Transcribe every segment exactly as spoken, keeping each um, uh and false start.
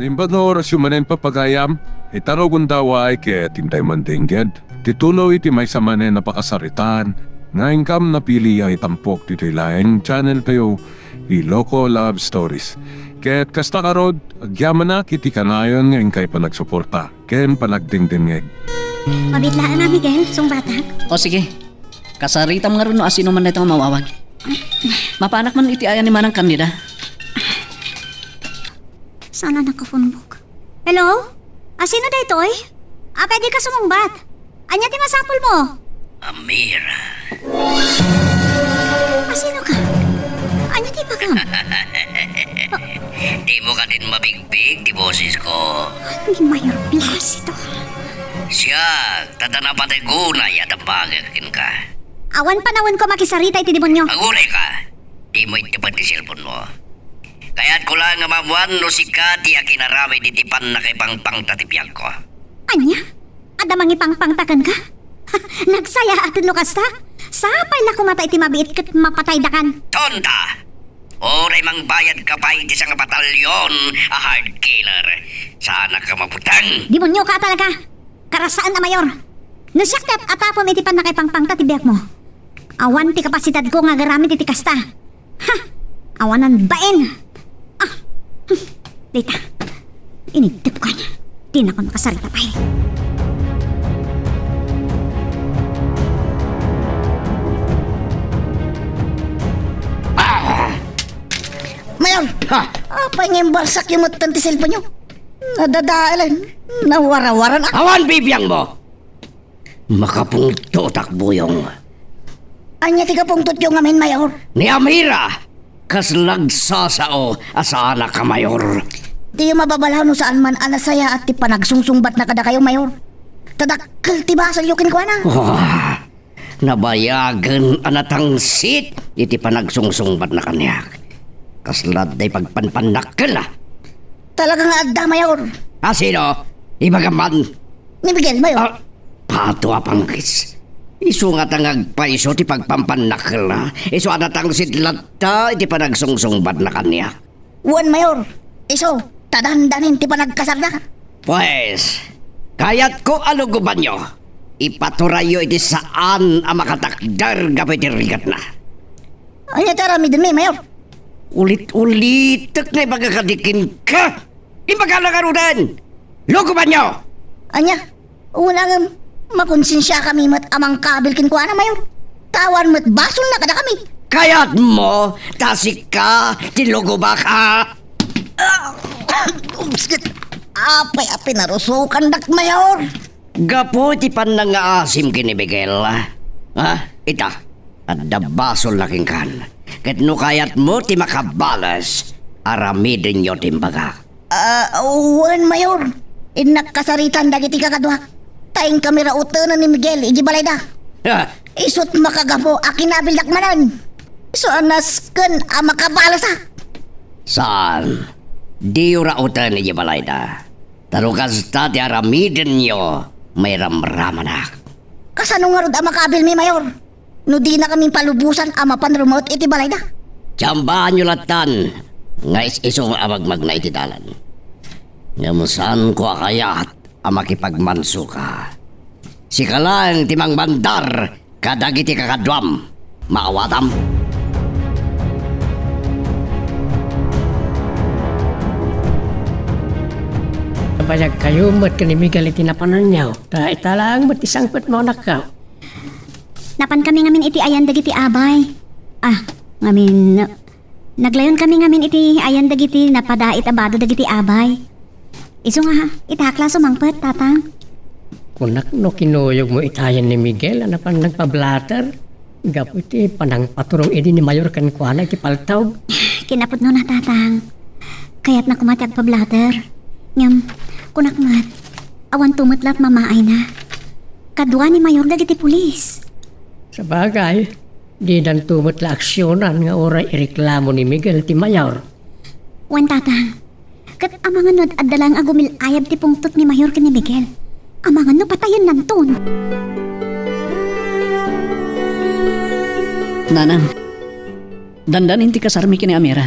Imbag nga orasyo manen, papagayam, ita rugonda, ket intay man denggen ti tuloy ti maysa manen a pakasaritaan nga inkam napili a itampok ditoy laeng channel tayo, Iloko Love Stories. Ket kasta ngarud, agyamanak iti kanayon nga inkay panagsuporta ken panagdengdengngeg. Mabiit laeng a, Miguel, sungbatak. O sige, kasaritam ngarud no asino man daytoy nga mawawag. Mapanak man iti ayan ni Manang Candida. Saan a nakapunbok? Hello? Asino daytoy? Apay dika sumungbat? Ania ti masapulmo? Amira. Asino ka? Ania ti ibagam? Dimo kadin mabigbig ti bosesko? Ni Mayor Placido. Siak, ta napateg unay a damagek kenka. Awan panawenko a makisarita iti demonio. Aguray ka! Dimo ittepen ti cellphone mo. Kayatko laeng a maammoan no sika ti akinaramid iti pannakaipangpangta ti biagko. Ania? Adda mangipangpangta kenka? Nagsayaaten no kasta? Sapay la koma ta iti mabiit ket mapataydakan. Tonta! Uray mangbayadka pay iti sangabatalyon a hard killer, saanak a mabuteng. Demonioka talaga! Karasaen a Mayor! No siak ti at-atapem iti pannakaipangpangta ti biagmo, awan ti kapasidadko nga agaramid iti kasta. Ha! Awanan bain! Ah! Hmm. Dayta. Inigtepko. Dinakon makasarita pay. Ah! Mayor! Ha! Apay nga imbarsakyo metten ti cellphone-yo? Nadadaelen. Nawarawaran, ah. Awan bibiangmo! Makapungtotak, Buyong. Ania ti kapungtotyo ngamin, Mayor? Ni Amira, kas lagsasao a saanak a Mayor. Diyo mababalaw no saan man a nasayaat ti panagsungsungbatna kadakayo, Mayor. Ta dakkel ti basolyo kenkuana. Ah, nabayagen a natangsit iti panagsungsungbatna kaniak. Kasla adda ipagpanpannakkel, ah. Talaga nga adda, Mayor. Ah, sino? Ibagam man. Ni Miguel, Mayor. Ah, pato a panggis. Isu ngata nga agpayso ti pagpampannakkelna. Isu a natangsit latta iti panagsungsungbatna kaniak. Wen, Mayor. Isu, ta dandanin ti panagkasarda. Pues, kayatko a lugobanyo. Ipaturayyo iti saan a makatakder gapu iti rigatna. Ania ti aramidenmi, Mayor? Ulit-ulitek nga ibaga kadi kenka. Imbagana ngaruden! Lugobanyo! Ania? Unangem, makonsensiakami met a mangkabil kenkuana, Mayor. Ta awan met basolna kadakami. Kayatmo, ta sika ti lugobak, a? Apay a pinarusokandak, Mayor? Gapu iti pannangngaasim ken ni Miguel, ha? Ita, adda basolna kenkan. Ket no kayatmo ti makabales, aramidenyo ti imbagak. Ah, wen, Mayor. Innak kasaritan dagiti kakaduak. Ta inkami rautenen ni Miguel iti balayda. Ha? Isut' makagapu a kinabildak manen. Isu a nasken a makabalesak. Saan? Diyo rauten iti balayda. Ta no kasta ti aramidenyo, mairamramanak. Kasano ngarud a makabilmi, Mayor? No dinakami palubosan a mapan rummuar iti balayda. Tsambaanyo lattan nga is-isu a magmagna iti dalan. Ngem saanko a kayat a makipagmansuka. Sika laeng ti mangmandar kadagiti kakaduam. Maawatam? Nabayagkayo met ken ni Miguel iti napananyo, ta ita laeng met ti sangpet mo, anakko. Napankami ngamin iti ayan dagiti abay. Ah, ngamin, naglayonkami ngamin iti ayan dagiti napadait a bado dagiti abay. Isu nga, ita la sumangpet, Tatang. Kunak no kinuyogmo iti ayan ni Miguel a napan nagpablater gapu iti panangpaturong idi ni Mayor kenkuana iti paltawna. Kinapudnona, Tatang. Kayatna koma ti agpablater. Ngem, kunak met, awanto met la ti mamaayna. Kadua ni Mayor dagiti pulis. Sabagay, didanto met la aksionan nga uray ireklamo ni Miguel ti Mayor. Wen, Tatang. Ket amangan no ad-adda laeng a gumil-ayab ti pungtot ni Mayor ken ni Miguel. Amangan no patayennanton. Nanang, dandanin ti kasarmi ken ni Amira.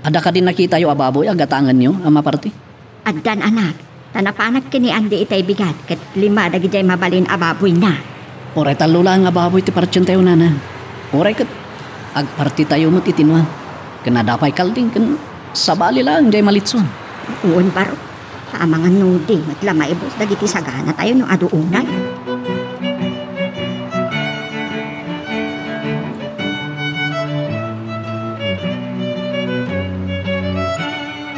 Adda kadi nakitayo a baboy a gatangenyo a maparti? Addan, anak, ta napanak ken ni Andy itay bigat ket lima dagidiay mabalin a baboyna. Uray tallo laeng a baboy ti partientayo, nana. Uray ket agpartitayo met iti nua. Ken adda pay kalding ken sabali laeng diay malitson. Wen, baro. Ta amangan no di met la maibus dagiti saganatayo no adu unay.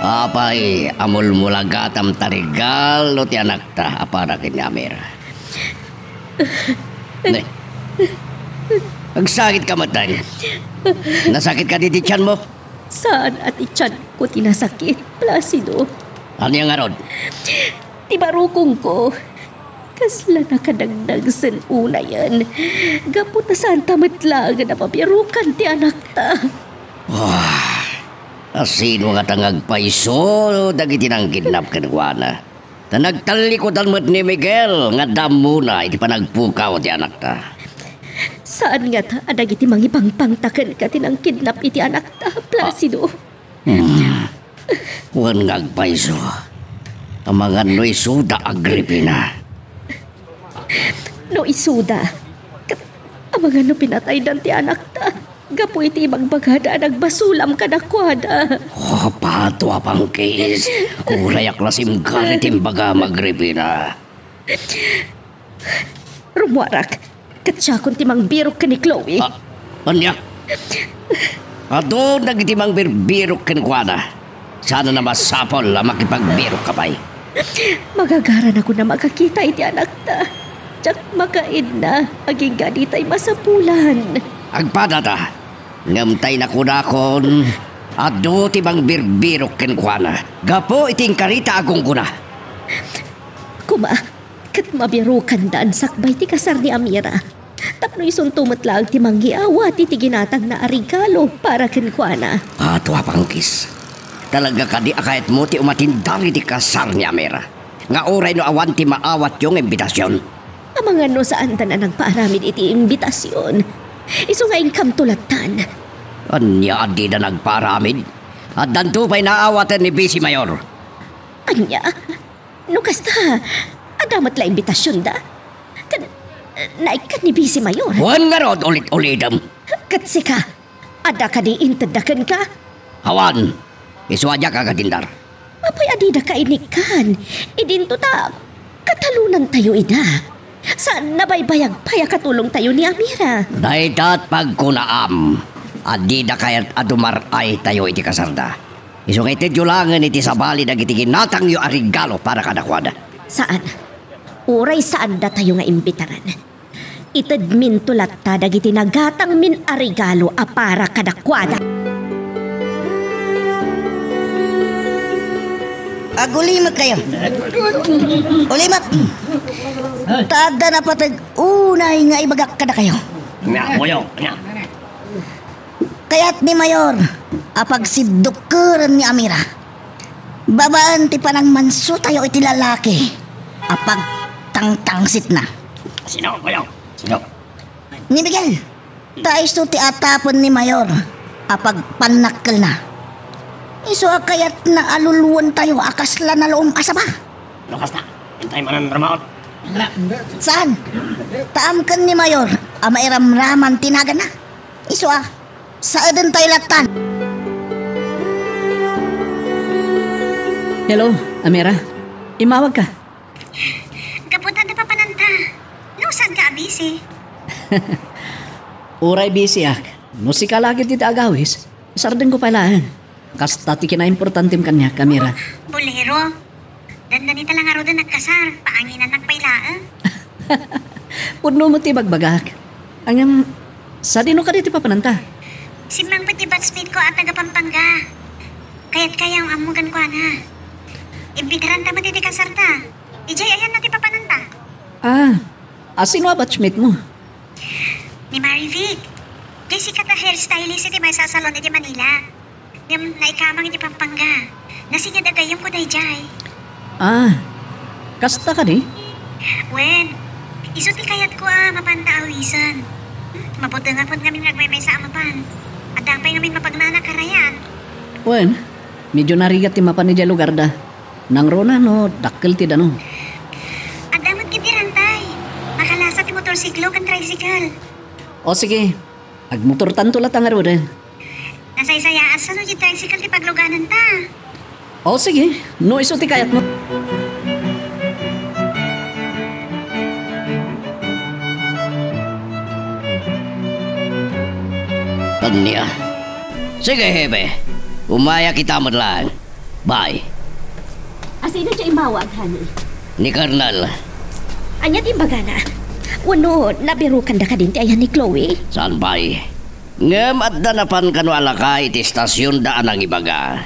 Apay a mulmulagatam ta regalo ti anakta a para ken ni Amira? Ne. Agsakitka met, deng. Nasakit kadi ti tianmo? Saan a ti tianko ti nasakit, Placido. Ania ngarud? Ti barukongko, kasla nakadagdag sen unayen. Gapu ta saanta met laengen a mabiarukan ti anakta. Ah, asino ngata nga agpayso dagiti nangkidnap kenkuana? Ta nagtallikudan met ni Miguel nga adda ammona iti panagpukaw ti anakta. Saan ngata a dagiti mangipangpangta kenka ti nangkidnap iti anakta, Placido? Hmm. Wen nga agpayso. Amangan no isuda, Agripina. No isuda, ket amangan no pinataydan ti anakta gapu iti ibagbagada a nagbasolam kadakuada. Oh, pato a pangkis. Urayak la simgar iti imbagam, Agripina. Rummuarak, ket siakon ti mangbirok ken ni Chloe. Ah, ania? Adu dagiti mangbirbirok kenkuana. Saan a masapul a makipagbirokka pay. Magagaranakon a makakita iti anakta. Diak makaidna agingga ditay masapulan. Agpadata, ngem tay nakunakon, adu ti mangbirbirok kenkuana gapu iti inkarita a gunggona. Koma, ket mabiarukandan sakbay ti kasar ni Amira. Tapno isunto met laeng ti mangiawat iti ginatangna a regalo para kenkuana. Ato a pangkis. Talaga kadi a kayatmo ti umatindar iti kasar ni Amira? Nga uray no awan ti maawatyo nga imbitasion? Amangan no saandan a nagpaaramid iti imbitasion. Isu nga inkamto lattan. Ania a dida nagpaaramid? Addanto pay naawaten ni Bisi Mayor. Ania? No kasta, adda met la imbitasionda? Ken, eh, naikkan ni Bisi Mayor. Wen ngarud, ulit-ulitem. Ket sika, adda kadi intedda kenka? Awan, isu a diak agatindar. Apay a didaka inikkan? Idinto ta katalonantayo ida. Saan a baybayag pay a katulongtayo ni Amira. Dayta ti pagkunaam a dida kayat a dumar-aytayo iti kasarda. Isu nga itedyo laengen iti sabali dagiti ginatangyo a regalo para kadakuada. Saan. Uray saandatayo nga imbitaran, itedminto latta dagiti nagatangmin a regalo a para kadakuada. Agulimek kayo. Ulimek. Ta adda napateg unay nga ibagak kadakayo. Nga, muyo, nga. Kayat ni Mayor a pagsiddukkeren ni Amira babaen ti panagmansotayo iti lalaki a pagtangtangsitna. Sino, Mayor? Sino? Ni Miguel, ta isu ti atapen ni Mayor a pagpannakkelna. Isu a kayatna a luluentayo a kasla nalum a saba. No kasta, intay manen remote. Saan? Taam ken ni Mayor a mairamraman ti naganna. Isu a, saedentayo lattan. Hello, Amira. Immawagka. Gapu ta adda papananta. No, saanka a busy? Uray busyak. No sika la ketdi ti agawis, isardengko pay laeng. Kasta ti kinaimportantem kaniak, Amira. Bolero. Dandani ta la ngaruden nagkasar, paanginannak pay laeng. Pudno met ti ibagbagak. Ngem, sadino kadi ti papananta? Simmangpet ti batchmate ko a taga Pampanga. Kayat kayam ammo kenkuana. Imbitaranta met iti kasarta. Idiay ayanna ti papananta. Ah, asino a batchmate mo? Ni Marivic. Diay sikat a hairstylist iti maysa a salon iti Manila. Ngem naikamang iti Pampanga. Nasinged a gayyemko daydiay. Ah, kasta kadi? Wen, isu ti kayatko a mapanta awisen. Hmm, mabuteng a pud ngamin nga agmaymaysa a mapan. Adda pay ngamin mapagnana karayan. Wen, medyo narigat ti mapan idiay lugarda. Nangruna no dakkel ti dano. Adda met ketdi rantay. Makalasa ti motorsiklo ken tricycle. O sige, agmotortanto latta ngaruden. Nasaysayaat sa no ti tricycle ti paglugananta. O sige, no isu ti kayatmo. Ania? Sige, Hepe. Umaya kita met laeng. Bye. Asino ti immawag, honey? Ni Colonel. Ania ti imbagana? Wenno, nabirokanda kadin ti ayan ni Chloe? Saan pay? Ngem adda napan kano a lakay iti istasionda a nangibaga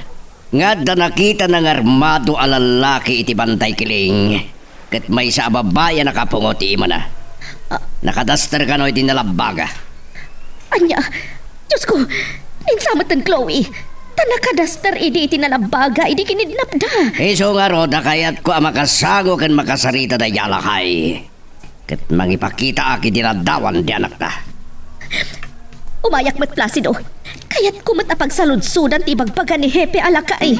nga adda nakitana nga armado a lallaki iti bantay kiling ket maysa a babai a nakapungo ti imana. Ah. Nakadaster kano iti nalabbaga. Ania? Diosko, insa metten Chloe? Ta nakadaster idi iti nalabbaga idi kinidnapda. Isu ngarud a kayatko a makasango ken makasarita daydiay a lakay. Ket mangipakitaak iti ladawan ti anakta. Umayak met, Placido. Kayatko met a pagsaludsodan ti ibagbaga ni Hepe a lakay.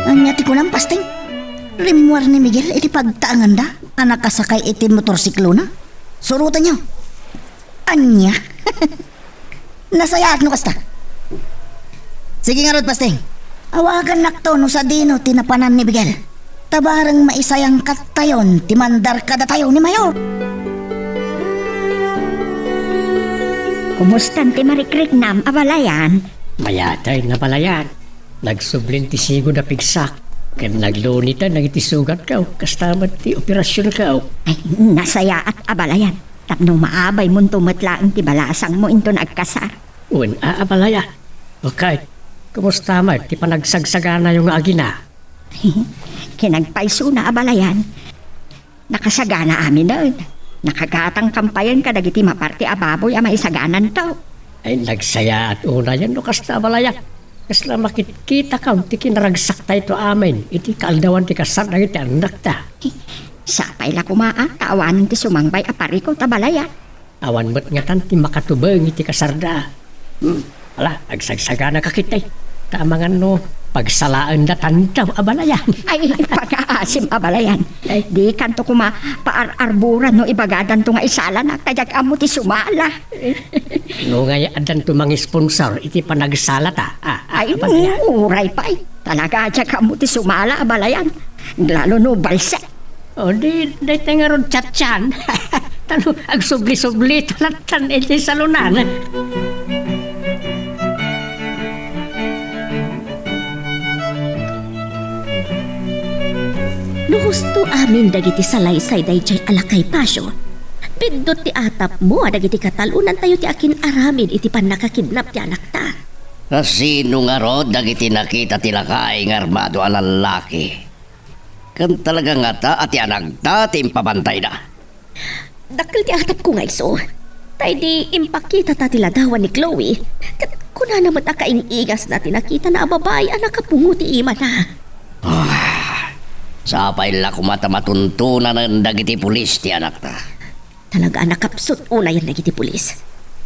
Ania ti kunam, Pasting? Rimmuar ni Miguel iti pagtaenganda a nakasakay iti motorsiklona? Surotenyo. Ania? Nasayaat no kasta. Sige ngarud, Pasting. Awagannakto no sadino ti napanan ni Miguel. Ta bareng maisayangkattayon ti mandar kadatayo ni Mayor. Kumustan ti marikriknam, abalayan? Mayatay, abalayan. Nagsublin ti sigud a pigsak, ken nagluniten dagiti sugatko. Kasta met ti operasionko. Ay, nasayaat, abalayan. Tapno maabaymonto met laeng ti balasangmo inton agkasar. Wen a, abalayan. Okay. Kumusta met ti panagsagsaganayo nga agina? Kinagpaysona, abalayan. Nakasagana aminen. Nakagatang kampayen kadagiti maparti a baboy a maisagananto. Ay, nagsayaat unayen no kasta, abalayan. Kasla makitkitakon ti kinaragsaktayo amin iti kaaldawan ti kasar dagiti annakta. Sapay la koma a ta awanen ti sumangbay a parikut, abalayan. Awan met ngatan ti makatubeng iti kasarda. Hmm, ala, agsagsaganaka ketdi. Ta amangan no pagsalaendatanto, abalayan. Ay, pagaasim, abalayan. Ay. Dikanto koma paar-arburan no ibagadanto nga isalanak, ta diak ammo ti sumala. No ngay addanto mangisponsor iti panagsalata, a, a, Ay, abalayan. Uray pay. Talaga, diak ammo ti sumala, abalayan. Lalo no balsek. O, di, daytoy ngarud, chatchan. Tano, agsubli-subli, talatan, iti salonan. No husto amin dagiti salaysay daydiay a lakay, Pasio, piddut ti atapmo a dagiti katalonantayo ti akin-aramid iti pannakakidnap ti anakta. Kasino ngarud dagiti nakita ti lakay nga armado a lallaki? Ken talaga ngata a ti anakta ti impabantayda? Dakkel ti atapko nga isu. Ta idi impakitata ti ladawan ni Chloe, ket kunana met a kaing-ingasna ti nakitana a babai a nakapungo ti imana. Ah, sapay la koma ta matuntunanen dagiti pulis ti anakta. Talaga a nakapsut unayen dagiti pulis.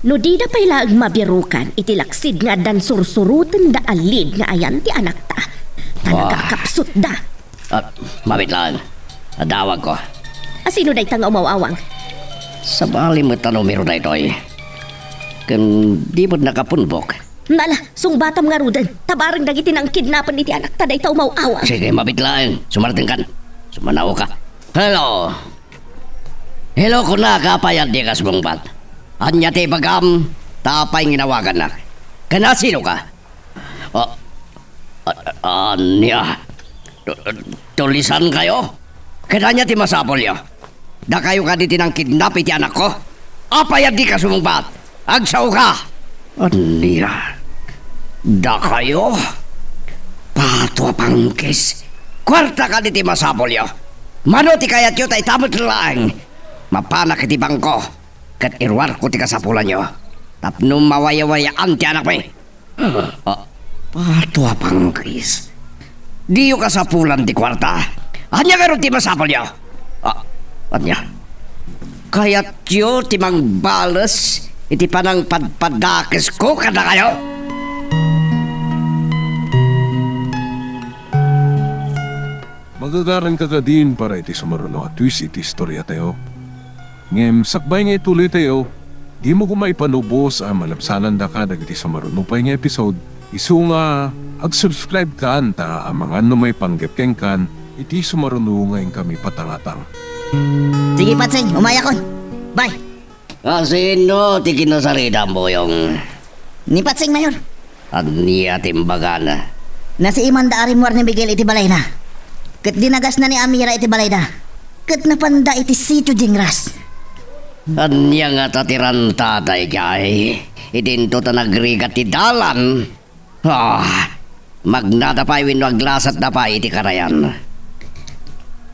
No dida pay laeng mabirukan iti laksid nga addan sursurotenda a lead nga ayan ti anakta, talaga a Wah. kapsutda. Ah, mabit laeng. Adawagko. Asino dayta nga umaw-awang? Sabali met a numero daytoy. Ken di met nakapunbok. Nala, sungbatam ngaruden. Ta bareng dagiti nangkidnapen iti anakta dayta umaw-awang. Sige, mabit laeng. Sumartengkan. Sumanaoka. Hello. Hello, kunaka, apay a dika sumungbat? Ania ti ibagam? Ta apay nga inawagannak? Ken asinoka? Ah, a-, a-, ania? Tu-, tulisankayo? Ket ania ti masapulyo? Dakayo kadi ti nangkidnap iti anakko? Apay a dika sumungbat? Agsaoka! Ania? Dakayo? Pato a pangkis! Kuarta kadi ti masapulyo? Mano ti kayatyo ta ita met laeng? Mapanak iti bangko, ket iruarko ti kasapulanyo tapno mawayawayaan ti anakmi. Ah, pato a pangkis. Diyo kasapulan ti kuarta. Ania ngarud ti masapulyo? Ah, ania? Kayatyo ti mangbales iti panangpadpadakesko kadakayo. Magagaranka kadin para iti sumaruno a twist iti istoriatayo. Ngem sakbay nga ituloytayo, dimo koma ipanubos a malabsanandaka dagiti sumaruno pay nga episode, isu nga ag-subscribe kan ta amangan no maipanggep kenkan iti sumaruno nga inkami patangatang. Sige, Patsing, umayakon. Bye. Kasino ti kinasaritam, Buyong? Ni Patsing, Mayor. Ania ti imbagana? Nasiimanda a rimmuar ni Miguel iti balayna. Ket dinagasna ni Amira iti balayda. Ket napanda iti sitio Jingras. Ania ngata ti ranta daydiay? Idinto ta nagrigat ti dalan. Ah, magnada pay wenno aglasatda pay iti karayan?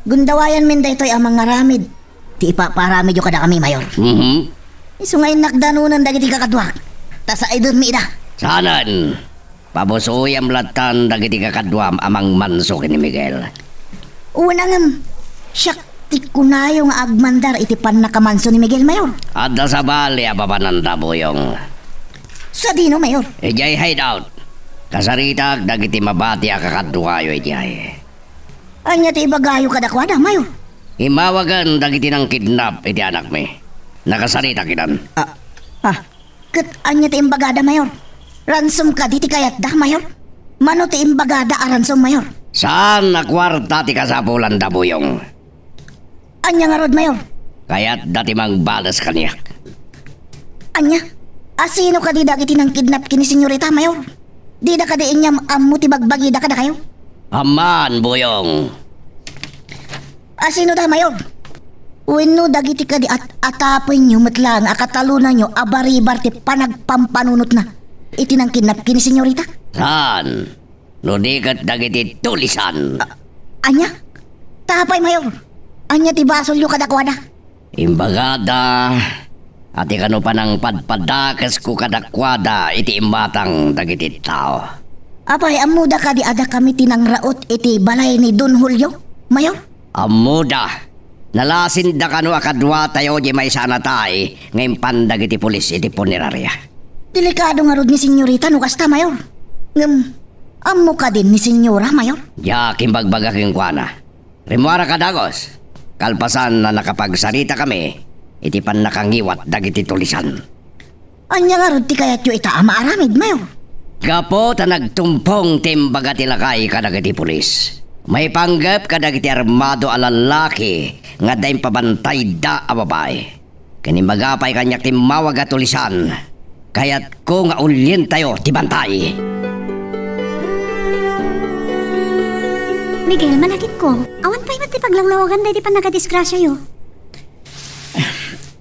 Gundawayanmin daytoy a mangaramid ti ipapaaramidyo kadakami, Mayor. Mhm. Isu nga innak danunen dagiti kakaduak, ta saidenmi ida. Saanen, pabusoyam lattan dagiti kakaduam a mangmanso ken ni Miguel. Wen a ngem, siak ti kunayo nga agmandar iti pannakamanso ni Miguel, Mayor. Adda sabali a papananda, Buyong. Sadino, Mayor? Idiay hideout. Kasaritak dagiti mabati a kakaduayo idiay. Ania ti ibagayo kadakuada, Mayor? Imawagen dagiti nangkidnap iti anakmi. Nakasaritak idan. Ah, ah, ket ania ti imbagada, Mayor? Ransom kadi ti kayatda, Mayor? Mano ti imbagada a ransom, Mayor? Saan a kuarta ti kasapulanda, Buyong. Ania ngarud, Mayor? Kayatda ti mangbales kaniak. Ania? Asino kadi dagiti nangkidnap ken ni Senyorita, Mayor? Dida kadi inyam ammo ti bagbagida kadakayo? Amman, Buyong. Asino da, Mayor? Wenno dagiti kadi at-, atapenyo met laeng a katalonanyo a baribar ti panagpampanunotna iti nangkidnap ken ni Senyorita? Saan? No di ket dagiti tulisan. A-, ania? Tapay, Mayor. Ania ti basolyo kadakuada? Imbagada a ti kano panangpadpadakesko kadakuada iti imatang dagiti tao. Apay, ammoda kadi a dakami ti nangraot iti balay ni Don Julio, Mayor? Ammoda. Nalasinda kano a kaduatayo di maysa a natay nga impan dagiti pulis iti punerarya. Delikado ngarud ni Senyorita no kasta, Mayor. Ngem, ammo kadin ni Senyora, Mayor? Diak imbagbaga kenkuana. Rimmuaraka dagus, kalpasan a nakapagsaritakami iti pannakangiwat dagiti tulisan. Ania ngarud ti kayatyo ita a maaramid, Mayor? Gapu ta nagtumpong ti imbaga ti lakay kadagiti pulis. Maipanggep kadagiti armado a lallaki nga adda impabantayda a babai. Ken imbaga pay kaniak ti immawag a tulisan. Kayatko nga ulientayo ti bantay. Miguel, malagipko. Awan pay met ti paglawlawagan daydi pannagadisgrasiayo.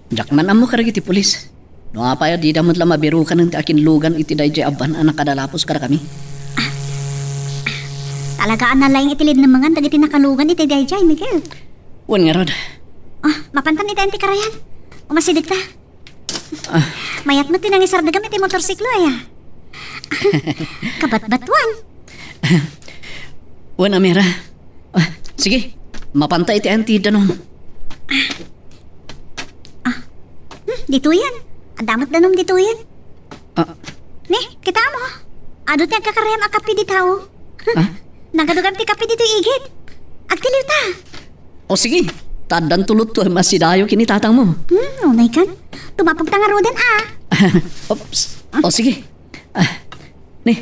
Diak man ammo kadagiti pulis. No apay a dida met la mabirukanen ti akinlugan iti daydiay a van a nakadalapos kadakami. Ah, talaga a nalaing iti linnemengan dagiti nakalugan iti daydiay, Miguel. Wen ngarud. Ah, mapantan iti anti karayan. Umasidegta. Ah. Mayat met ti nangisardegam iti motorsiklo, aya. Kabatbatuan. Wen, Amira. Ah, sige, mapanta iti anti danom. Ah. Hmm, ditoyen. Adda met danom ditoyen. Ah. Ni, kita mo. Adu ti agkakarayam a kape dita. Ah? Nagadugam ti kape ditoy igid. Agtiliw ta. O sige, ta addan tulot to, masidayo ken ni tatangmo. Hmm, unay kan. Tumapog ta ngaruden, ah. Oops. O sige. Ah, ni,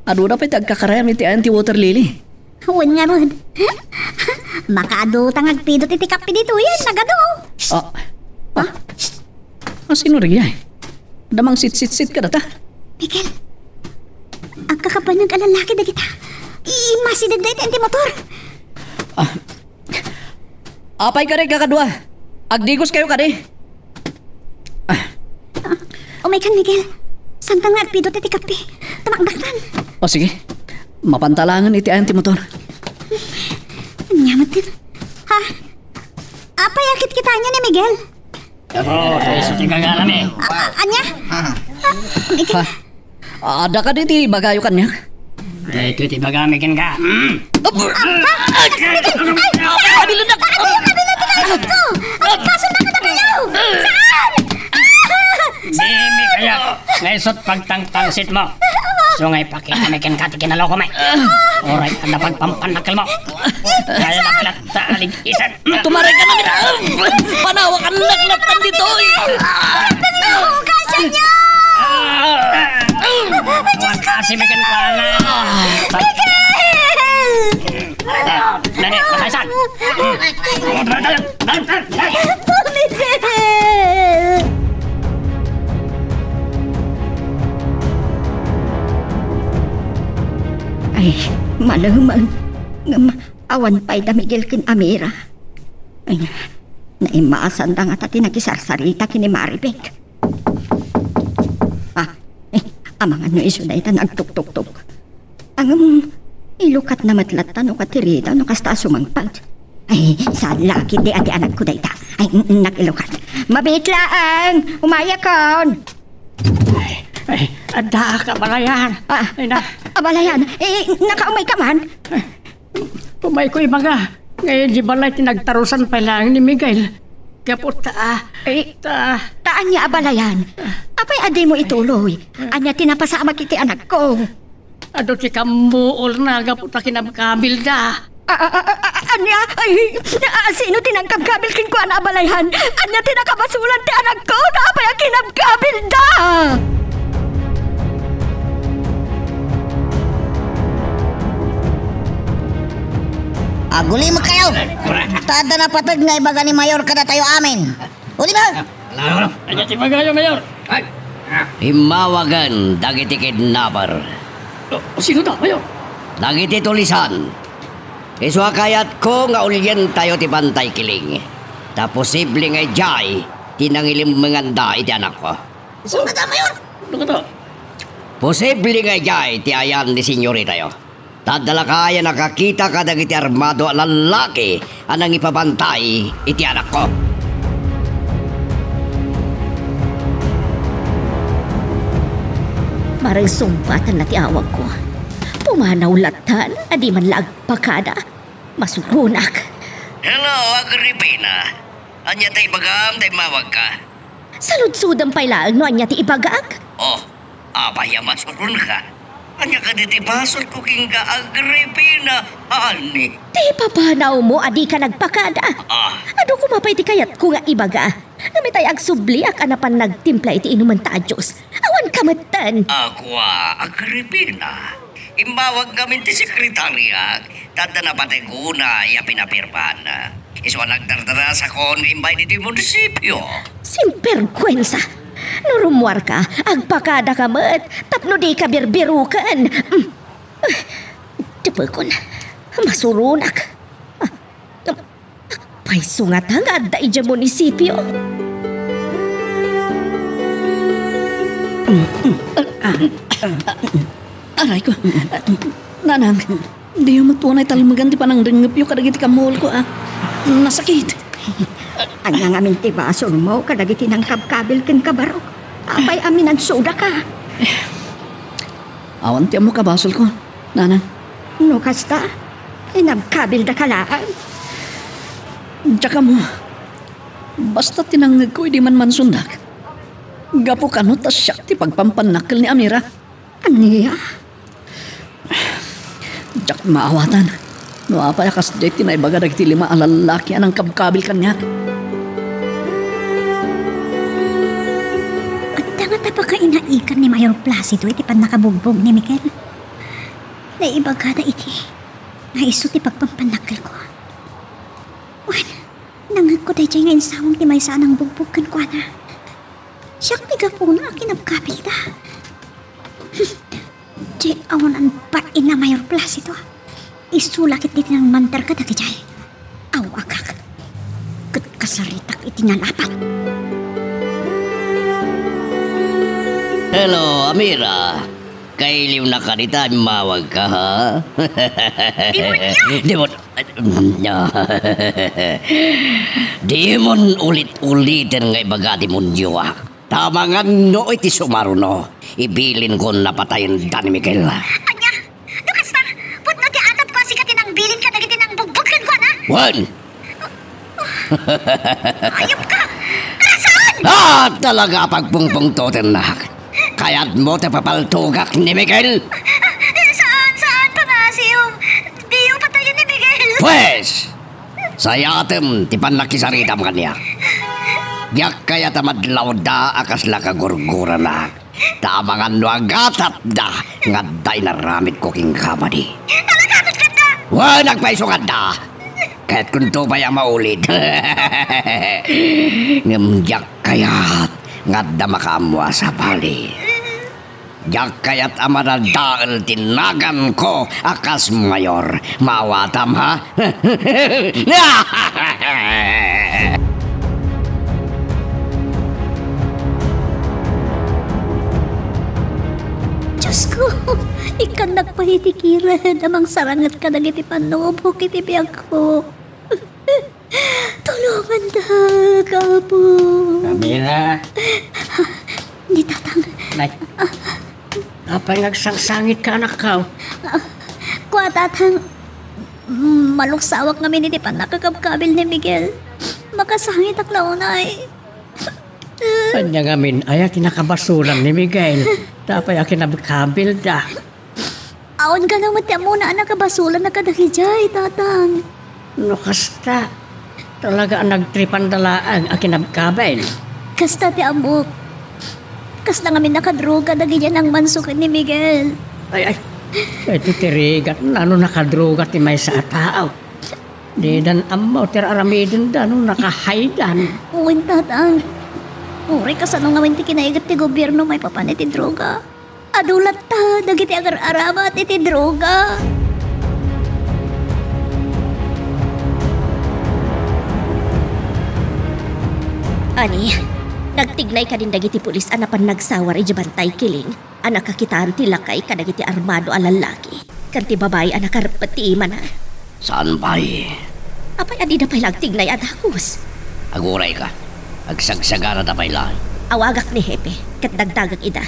adu da pay ti agkakarayam iti ayan ti water lily. Wen ngarud. Makaadu ta nga agpidot iti kape ditoyen, nagadu. Ah. Ah. Ah, sino dagiti? Damang sitsitsit kadata. Miguel, agkakabanag a lallaki dagita. Immasideg da iti anti motor. Ah. Apay kadi, kakadua? Agdigos kayo kadi? Ah. Ah, umay kan, Miguel. Sangtan nga agpidot iti kape. Tumakdaktan. O, sige. Mapanta laengen iti ayan ti motor. Ania met ket? Ha? Apay a kitkitaenyo ni Miguel? Oh, isu ti gagana mi. A-, a-, ania? Ah, Miguel. Ha? Adda kadi ti ibagayo kaniak? Daytoy ti ibagami kenka. Mm. Ah, ah, Miguel, ay, saan? Kabilonnak. Kabilonnak ti kayatko. Agpasonnak kadakayo. Saan? Ah! Saan? Nga isut' pagtangtangsit mo. Isu nga ipakita mi kenka ti kinaloko mi. Uray adda pagpampanakkel mo. Kaya na pala ta alig-isan. Tumaray ka na, Mira! Panawakan na, laktan ditoy! Dali mo, kasya niya! Kasi mi kenka na. Miguel! Dali, pakaisan! Ay, malem-, ngem awan pay da Miguel ken Amira. Ay, naimasanda ngata ti nakisarsarita ken ni Maribek. Ah, eh, amangan no isu dayta nagtuktuktok. Ngem, ilukatna met latta no katirida no kasta a sumangpet. Ay, saan la ketdi a ti anakko dayta. Ay, n-, nakilukat. Mabiit laeng, umayakon. Ay, ay, addaak, abalayan. Ah, ay na. Abalayan, eh, nakaumay ka man? Ay, umayko ibaga. Ngay di balay ti nagtarusan pay laeng ni Miguel. Gapu ta, ah, eh, ta, ta ania, abalayan? Apay a dimo ituloy? Ania ti napasamak iti anakko? Adu ti kammuorna gapu ta kinabkabilda. A, a, a, a, a, ania? Ay, a, a, sino ti nangkabkabil kenkuana, abalayan? Ania ti nakabasolan ti anakko? Apay a kinabkabilda? Agulimekkayo! Ta adda napateg nga ibaga ni Mayor kadatayo amin. Uli ba? Ania ti ibagayo, Mayor? Ay! Immawagen dagiti kidnapper. Oh, sino ta, Mayor? Dagiti tulisan. Isu a kayatko nga ulientayo ti bantay kiling. Ta posible nga idiay ti nangilimmenganda iti anakko. Sino ta, Mayor? Ano ka to? Posible nga idiay ti ayan ni senyoritayo. Ta adda lakay a nakakita kadagiti armado a lallaki a nangipabantay iti anakko. Bareng sungbatanna ti awagko. Pumanaw lattan a di man la agpakada. Masuronak. Hello, Agripina. Ania ta ibagam ta immawagka? Saludsodem pay laeng no ania ti ibagak. Oh, apay a masuronka? Ania kadi ti basolko kenka, Agripina, ani? Ti papanawmo a dika nagpakada. Ah. Adu koma pay ti kayatko nga ibaga. Ngem itay agsubliak a napan nagtimpla iti inumenta a Dios. Awan kametten. Ako a, Agripina. Immawag ngamin ti sekretariak, ta adda napateg unay a pinapirman. Isu a nagdardarasakon nga imbay ditoy munisipio. Sinberguensa! No rummuarka, agpakadaka met tapno dika birbiruken. Mm. Depekon. Masuronak. Payso ngata nga adda idiay munisipio. Aray ko. Nanang, diyo met unay talmegan ti panangdengngepyo kadagiti kammuolko, a. Nasakit. Ania ngamin ti basolmo kadagiti nangkabkabil kenka, Barok? Apay a minansudaka? Awan ti ammok a basolko. Nanang. No kasta, inabkabildaka laeng. Diak ammo. Basta ti nangngegko idi manmansundak. Gapu kano ta siak ti pagpampannakkel ni Amira. Ania? Diak maawatan. No apay a kasdiay ti naibaga dagiti lima a lallaki a nangkabkabil kaniak. Adda ngata pakainaikan ni Mayor Placido iti pannakabugbog ni Miguel. Naibagada iti nga isu ti pagpampannakkelko. Wen, nangngegko daydiay nga insawang ti maysa a nangbugbog kenkuana. Siak ti gapuna a kinabkabilda. Diay awan bain a Mayor Placido. Isu la ketdi ti nangmanter kadagijay. Aw, agak. Ket kasaritak iti nalapat. Hello, Amira. Kailiwnak kadi ta immawagka, ha? Demonyo! Demon-, Dimon ulit-uliten nga ibaga, demonyoak. Ta amangan no iti sumaruno, ibilinko a napatayen da ni Miguel. Ania? No kasta, pudno ti atapko a sika ti nangbilin kadagiti nangbugbog kenkuana? Wen! Ayupka! Asan? Ah, talaga a pagpungpungtotennak. Kayatmo ti papaltogak ni Miguel? Saan, saan, pangasiw. Diyo patayen ni Miguel. Pwes, sayatem ti pannakisaritam kaniak. Diak kayat a madlawda a kasla kagurguranak. Ta amangan no agatatda nga adda inaramidko kenka madi. Talaga, ket kanta? Wen, agpayso nga adda. Kayatkonto pay a maulid. Ngem diak kayat nga adda makaammo a sabali. Diak kayat a madadael ti naganko a kas mayor. Maawatam, ha? Diosko, ikkannak pay iti kired a mangsaranget kadagiti pannubok iti biagko. Tulongannak, Apo. Amina. Ni Tatang. Nay. Apay nga agsangsangitka, anakko? Ah, kua, Tatang, maluksawak ngamin iti pannakakabkabil ni Miguel. Makasangitak la unay. Ania ngamin aya ti nakabasolan ni Miguel? Ta apay a kinabkabilda? Awan kano met ti ammona a nakabasolan a kadagidiay, Tatang. No kasta, talaga a nagtripanda laeng a kinabkabil. Kasta ti ammok. Kasta ngamin nakadroga dagidiay nangmanso ken ni Miguel. Ay, ay. Iti ti rigat, nano nakadroga ti maysa a tao? Didan ammo ti aramidenda no nakahaydan. Wen, Tatang. Uray kasano ngamin ti kinaigat ti gobierno maipapan iti droga. Adu latta dagiti agar-aramat iti droga. Ani, nagtignay kadin dagiti pulis a napan nagsawar idiay Bantay Kiling a nakakitaan ti lakay kadagiti armado a lallaki ken ti babai a nakarpet ti imana. Saan pay? Apay a dida pay la agtignay a dagus? Agurayka. Agsagsaganada pay laeng. Awagak ni Hepe, ket dagdagek ida.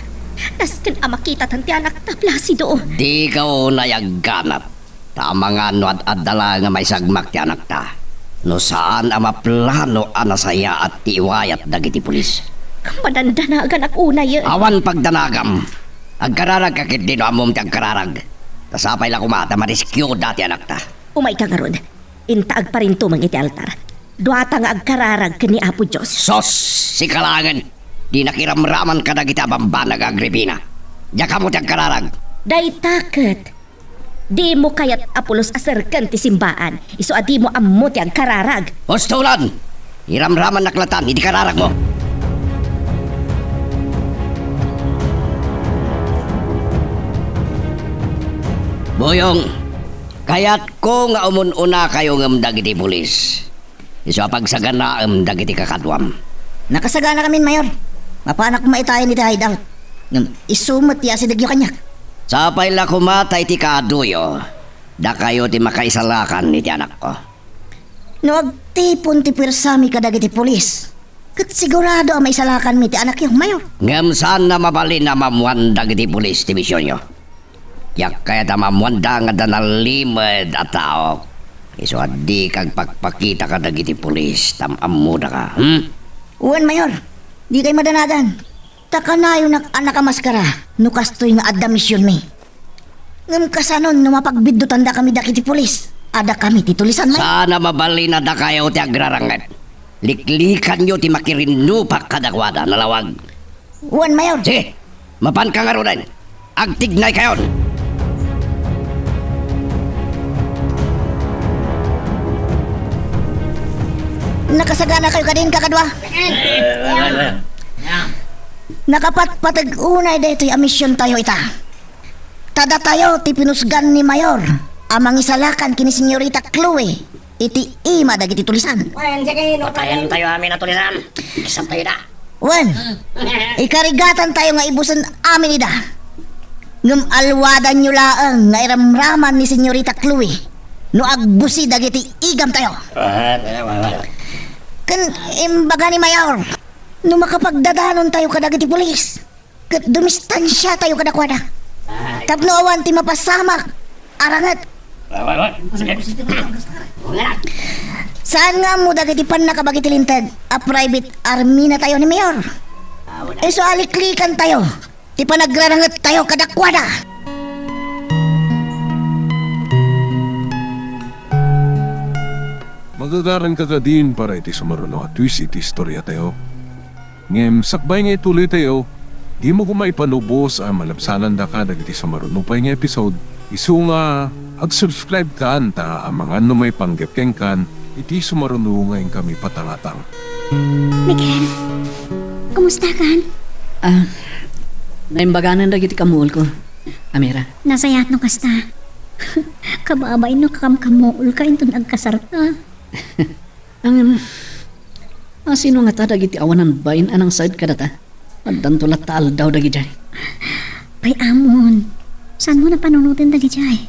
Nasken a makitatan ti anakta, Placido. Dika unay agganat. Ta amangan no ad-adda laeng a maisagmak ti anakta. No saan a maplano a nasayaat ti iwayat dagiti pulis. Madandanaganak unay. Awan pagdanagam. Agkararagka ketdi no ammom ti agkararag. Ta sapay la koma ta mariskioda ti anakta. Umayka ngarud. Inta agparintumeng iti altar. Duata nga agkararag ken ni Apo Dios. Sos, sika laengen. Dinak iramraman kadagiti a bambanag a Agripina. Diak ammo ti agkararag. Dayta ket, dimo kayat a pulos a serken ti simbaan, isu a dimo ammo ti agkararag. Ustolan! Iramramannak latan iti kararagmo. Buyong, kayatko nga umun-unakayo ngem dagiti pulis. Isu a pagsaganaem dagiti kakaduam. Nakasaganakamin, Mayor. Mapanak koma itayen iti hideout. Ngem isu met ti asidegyo kaniak. Sapay la koma ta iti kaaduyo, dakayo ti makaisalakan iti anakko. No agtipon ti puersami kadagiti pulis, ket sigurado a maisalakanmi ti anakyo, Mayor. Ngem saan a mabalin a maammoan dagiti pulis ti misionyo. Diak kayat a maammoanda nga adda nalimed a tao. Isu a dika agpakpakita kadagiti pulis, ta am-ammodaka, hmm? Wen, Mayor. Dikay madanagan. Ta kanayonak a nakamaskara no kastoy nga adda misionmi. Ngem kasanon no mapagbiddutandakami dagiti pulis? Adda kami ti tulisan, Mayor. Saan a mabalin a dakayo ti agraranget. Liklikanyo ti makirinnupak kadakuada, nalawag. Wen, Mayor. Sige, mapanka ngaruden. Agtignaykayon. Nakasaganakayo kadin, kakadua? Nakapatpateg unay daytoy a misiontayo ita. Ta datayo ti pinusgan ni Mayor a mangisalakan ken ni Señorita Chloe iti ima dagiti tulisan. Wen, sige, no. Patayentayo amin a tulisan. Isampayo da. Wen, ikarigatantayo nga ibusen amin ida. Ngem alwadanyo laeng nga iramraman ni Señorita Chloe no agbusi dagiti igamtayo. Ah, ah, ah, ah. Ken imbaga ni Mayor, no makapagdadanontayo kadagiti pulis, ket dumistansiatayo kadakuada. Tapno awan ti mapasamak a ranget. Saan nga ammo dagiti pannakabagi ti linteg a private army-natayo ni Mayor? Isu a liklikantayo ti panagrarangettayo kadakuada. Magagaranka kadin para iti sumaruno a twist iti istoriatayo. Ngem sakbay nga ituloytayo, dimo koma ipanubos a malabsanandaka dagiti sumaruno pay nga episode, isu nga ag-subscribe kan ta amangan no maipanggep kenkan iti sumaruno nga inkami patangatang. Miguel, kumusta kan? Ah, naimbaganan dagiti kamuolko, Amira. Nasayaat no kasta. Kababain no kakamkamuolka inton agkasarta. Ngem, asino ngata dagiti awanan bain a nangsaed kadata? Addanto latta aldaw dagidiay. Pay ammon, saanmo a panunoten dagidiay?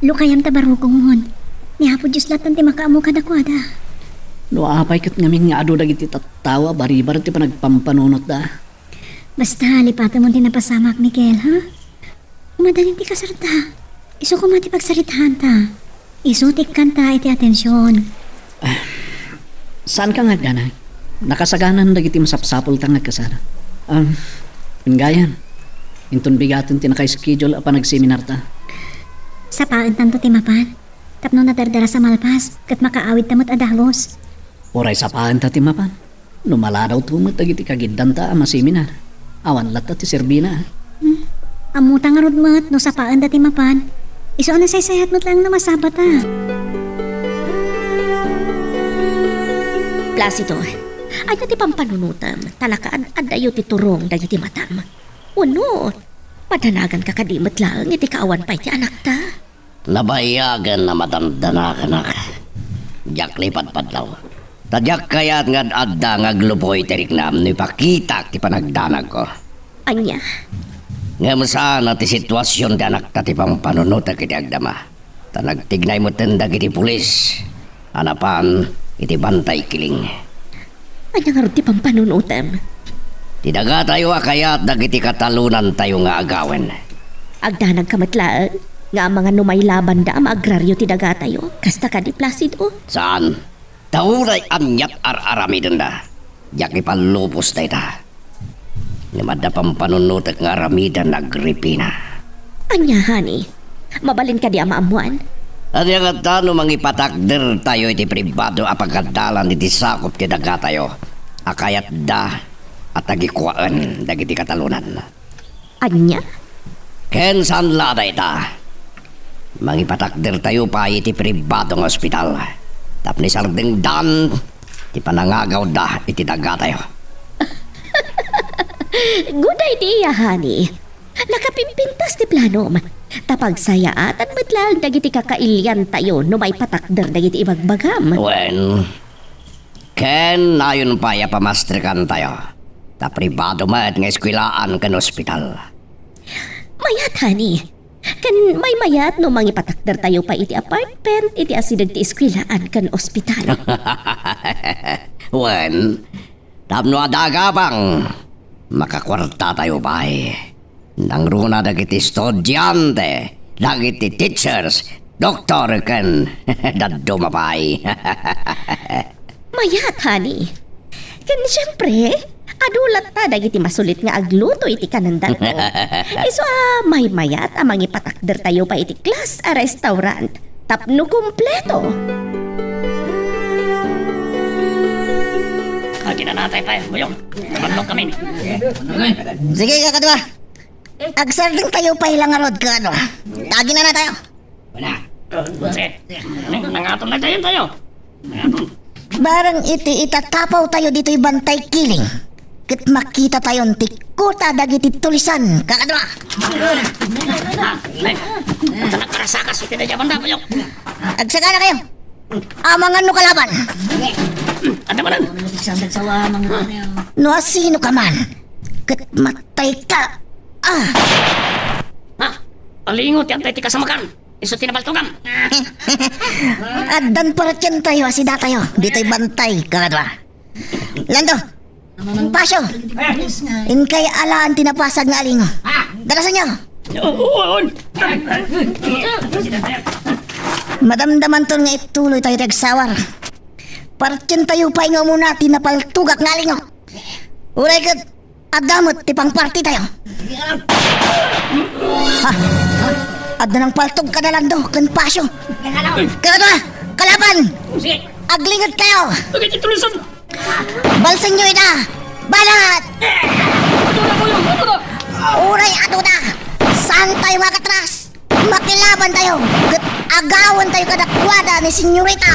Lukayam ta barukongmon. Ni Apo Dios latta ti makaammo kadakuada. No apay ket ngamin nga adu dagiti tattao a baribari ti panagpampanunotda? Basta, lipatemon ti napasamak, Miguel, ha? Umadalin ti kasarta. Isu koma ti pagsaritaanta. Isu ti ikkanta iti atension. Ah, saanka nga agdanag? Nakasaganan dagiti masapsapulta nga agkasar. Ah, gayam, inton bigaten ti naka-schedule a panagseminarta. Sapaentanto ti mapan. Tapno nadardaras a malpas, ket makaawidta met a dagus. Uray sapaenta ti mapan. No maladawto met dagiti kagiddanta a maseminar, awan latta ti serbina. Hmm. Ammota ngarud met no sapaenda ti mapan. Isu a nasaysayat met laeng no masapata. Placido, ania ti pampanunotem, ta nakaad-addayo ti turong dagiti matam? Wenno, madanaganka kadi met laeng iti kaawan pay ti anakta? Nabayagen a madandanaganak. Diak lipadpadlaw. Ta diak kayat nga ad-adda nga agluboy ti riknam no ipakitak ti panagdanagko. Ania? Ngem saan a ti situasion ti anakta ti pampanunotek iti agdama. Ta nagtignay metten dagiti pulis a napan iti Bantay Kiling. Ania ngarud ti pampanunotem? Ti dagatayo a kayat dagiti katalonantayo nga agawen. Agdanagka met laeng nga amangan no mailabanda a maagrario ti dagatayo. Kasta kadi, Placido? Saan. Ta uray aniat ar-aramidenda, diak ipallubos dayta. Ngem adda pampanunotek nga aramiden, Agripina. Ania, honey? Mabalin kadi a maammuan? Ania ngata no mangipatakdertayo iti pribado a pagadalan iti sakup ti dagatayo a kayatda a tagikuaen dagiti katalonan? Ania? Ken saan la a dayta. Mangipatakdertayo pay iti pribado nga ospital tapno isardengdan ti panangagawda iti dagatayo. Good idea, honey. Nakapimpintas ti planom. Ta pagsayaatan met laeng dagiti kakailiantayo no maipatakder dagiti ibagbagam. Wen, ken nayon pay a pamastrikantayo. Ta pribado met nga eskuelaan ken ospital. Mayat, honey. Ken maymayat no mangipatakdertayo pay iti apartment iti asideg ti eskuelaan ken ospital. Wen, tapno adda agabang, makakuartatayo pay. Nangruna dagiti estudiante, dagiti teachers, doktor, ken dadduma pay. Mayat, honey. Ken siempre, adu latta dagiti masulit nga agluto iti kanendanto. Isu a maymayat a mangipatakdertayo pay iti class a restaurant tapno kumpleto. Aginanatay pay, Buyong. Tumandok kami. Sige, kakadua. Agsardengtayo pay la ngarud, kakadua. Aginanatayo. Wala. Sige. Nangaton na tayo tayo. Nangaton. Barang iti itatapawtayo ditoy Bantay Kiling, ket makitatayon ti kuta dagiti tulisan, kakadua. Ah, ne. Ata nagkarasakas iti na jaman da, Buyong. Agsaganakayo. Amangan no kalaban. Anda manen? No asino ka man, ket matay ka. Ah! Ha? Alingo ti antay ti kasamakan. Isu ti nabaltogam. Addan paratientayo a sidatayo. Ditoy Bantay, kakadua. Lando, Pasio, inkay alaan ti napasag nga alingo. Dalasanyo. Oo, oo. Madamdamanton nga ituloytayo ti agsawar. Paratientayo pay nga umuna ti napaltogak nga alingo. Uray ket Adda met ti pangpartitayo. Ha? Adda nangpaltog kada Lando ken Pasio. Kada, kalaban! Aglingedkayo! Balsenyo ida! Banat! Uray adu da! Saantayo nga agkatras! Makilabantayo ket agawentayo kadakuada ni Senyorita.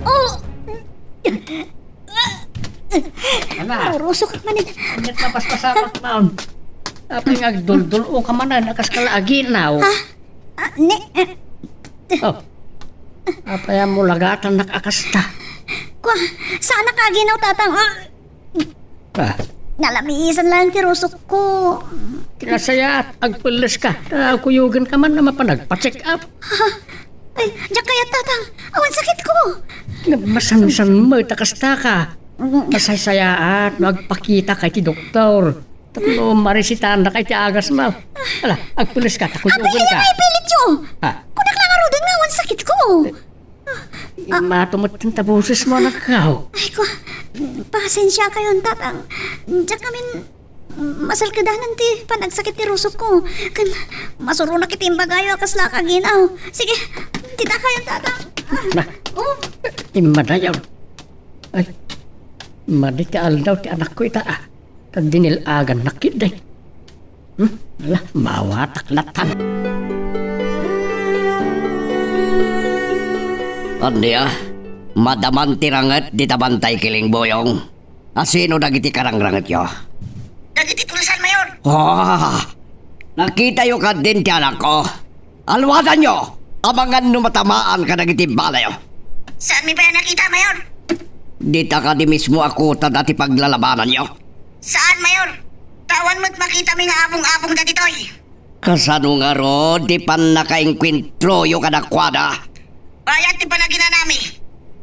Oh! Ana? Rusok man. Ket mapaspasamak maon. Apay nga agduldul-o ka manen a kas ka la aginaw? Ha? Ah, ni, ah. Oh. Apay a mulagatannak a kasta? Kua, saanak a aginaw, Tatang. Ah. Ah. Nalamisan lang ti rusok ko. Ti nasayaat, agpelles ka. Ah, kuyogen ka man a mapan agpa-check up. Ha? Ay, diak kayat, Tatang. Awan sakit ko. Masansan met a kasta ka. Mm. Masaysayaat no agpakita ka iti doktor. Tapno maresitaannak iti agasmo. Ala, agpelles ka, ta kuyogen ka. Apay, ipilityo. Ha? Kunak la ngaruden nga awan sakit ko. Immatumetten ta bosesmo, anakko. Ay, ko, pasensiakayon, Tatang. Diak ngamin masalkedanan ti panagsakit ti rusok ko. Ken masuronak iti imbagayo a kasla a kaginaw. Sige, ditakayon, Tatang. Na. Oh. Immadayon. Ay, madi ti aldaw ti anakko ita, ah. Ta dinil-agannak ketdi. Hmm? Ala, maawatak latta. Ania, madaman ti ranget dita bantay kiling, Boyong? A sino dagiti karangrangetyo? Dagiti tulisan, Mayor. Ah, nakitayo kadin ti anakko. Alwadanyo, amangan no matamaan kadagiti balayo. Saanmi pay a nakita, Mayor? Dita kadi mismo a kuta dati paglalabananyo? Saan, Mayor. Ta awan met makitami nga abong-abong dagitoy. Kasano ngarud ti pannakaengkuentroyo kadakuada? Bayat ti panaginanami.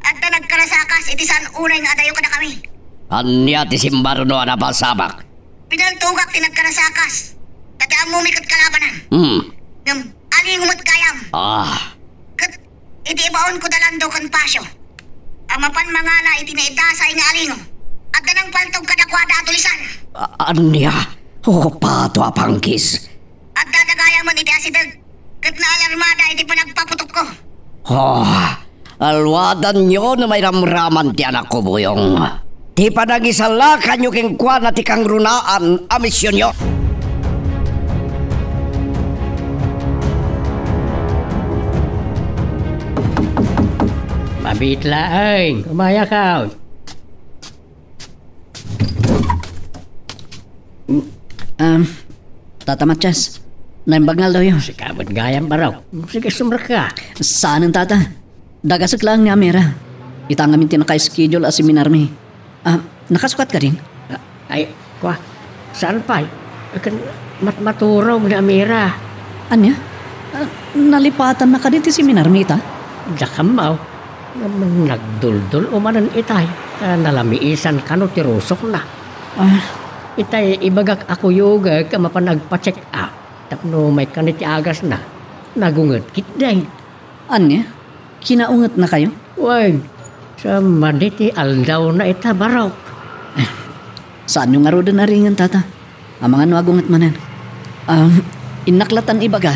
Adda nagkarasakas iti saan unay nga adayo kadakami. Ania ti simbaruno a napasamak? Pinaltogak ti nagkarasakas. Ta ti ammomi ket kalabanan. Hmm. Ngem, alingo met gayam. Ah. Ket iti ibaonko da Lando ken Pasio a mapan mangala iti naidasay nga alingo, adda nangpaltog kadakuada a tulisan. A-, ania? O, pato a pangkis. Adda da gayamen iti asideg, ket naalarmada iti panagpaputokko. Oh, alwadanyo no mairamraman ti anakko, Boyong. Ti panagisalakanyo kenkuana ti kangrunaan a misionyo. Mabiit laeng, umayakaw. Um, Tata Matias, naimbag nga aldawyo. Sika met gayam, Barok. Sige, sumrekka. Saanen, Tata. Dagasek laeng ni Amira. Ita ngamin ti naka-schedule a seminarmi. Ah, nakasukat kadin? Ah, ay, kua, saan pay? Ken matmaturog ni Amira. Ania? Ah, nalipatanna kadi ti seminarmi ita? Diak ammo. Ngem nagduldul-o manen itay, ta nalamiisan kano ti rusokna. Ah. Itay ibagak a kuyogek a mapan agpa-check up tapno maikkan iti agasna. Nagunget ketdi. Ania? Kinaungetnakayo? Wen, sa madi ti aldawna ita, Barok. Saanyo ngaruden a ringen, Tata. Amangan no agunget manen. Um, innak lattan ibaga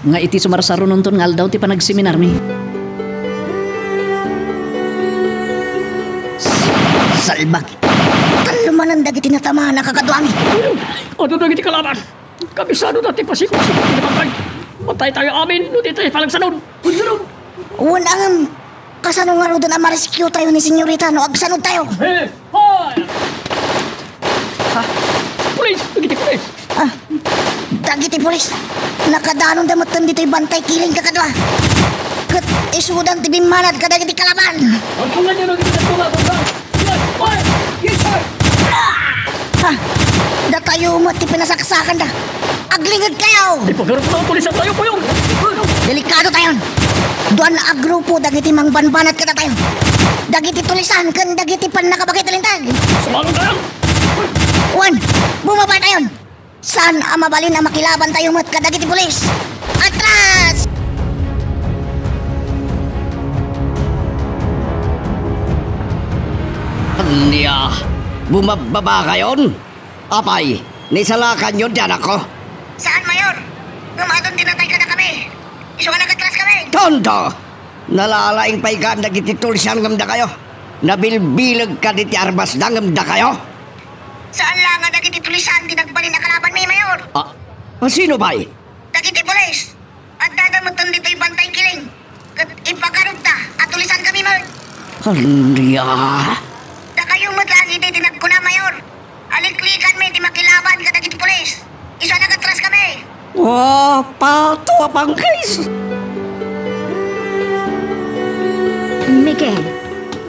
nga iti sumarsarunonton nga aldaw ti panagseminarmi. Salbagi. Tallo manen dagiti natamaan a kakaduami. Adu dagiti kalaban. Kabisado ta ti pasikog-sikog ti bantay. Mataytayo amin no di tayo panagsanod. Wen, ngem, kasano ngaruden a ma-rescue tayo ni Senyorita no agsanod tayo? Eh, hoy! Ha? Pulis! Dagiti pulis! Ah, dagiti pulis. Nakadanonda metten ditoy bantay kiling kakadua. Ket isudan ti bimmanad kadagiti kalaban. Agtulnganyo dagiti nagtulngan. Yes, sir! Ha? Datayo met ti pinasaksakanda. Aglingedkayo! Ipagarupna a tulisan tayo, Puyong! Delikado tayon. Duan a grupo dagiti mangbanbanat kadatayo. Dagiti tulisan ken dagiti pannakabaki ti linteg. Sumalong tayo! Wen, bumaba tayon. Saan a mabalin a makilaban tayo met kadagiti pulis? Atras! Ania, bumabbabakayon? Apay, naisalakanyon ti anakko? Saan, Mayor. Ngem adun ti natay kadakami. Isu nga nagatras kami. Tonto! Nalalaing pay gayam dagiti tulisan ngem dakayo. Nabilbileg kadi ti armasda ngem dakayo. Saan la nga dagiti tulisan ti nagbalin a kalabanmi, Mayor. Ah, sino pay? Dagiti pulis. Addada metten ditoy Bantay Kiling. Ket ipagarupda a tulisankami met. Ania? Dakayo met laeng idi ti nagkuna, Mayor. Aliklikanmi ti makilaban kadagiti pulis. Isu a nagatras kami. Wa, pato a pangkis! Miguel,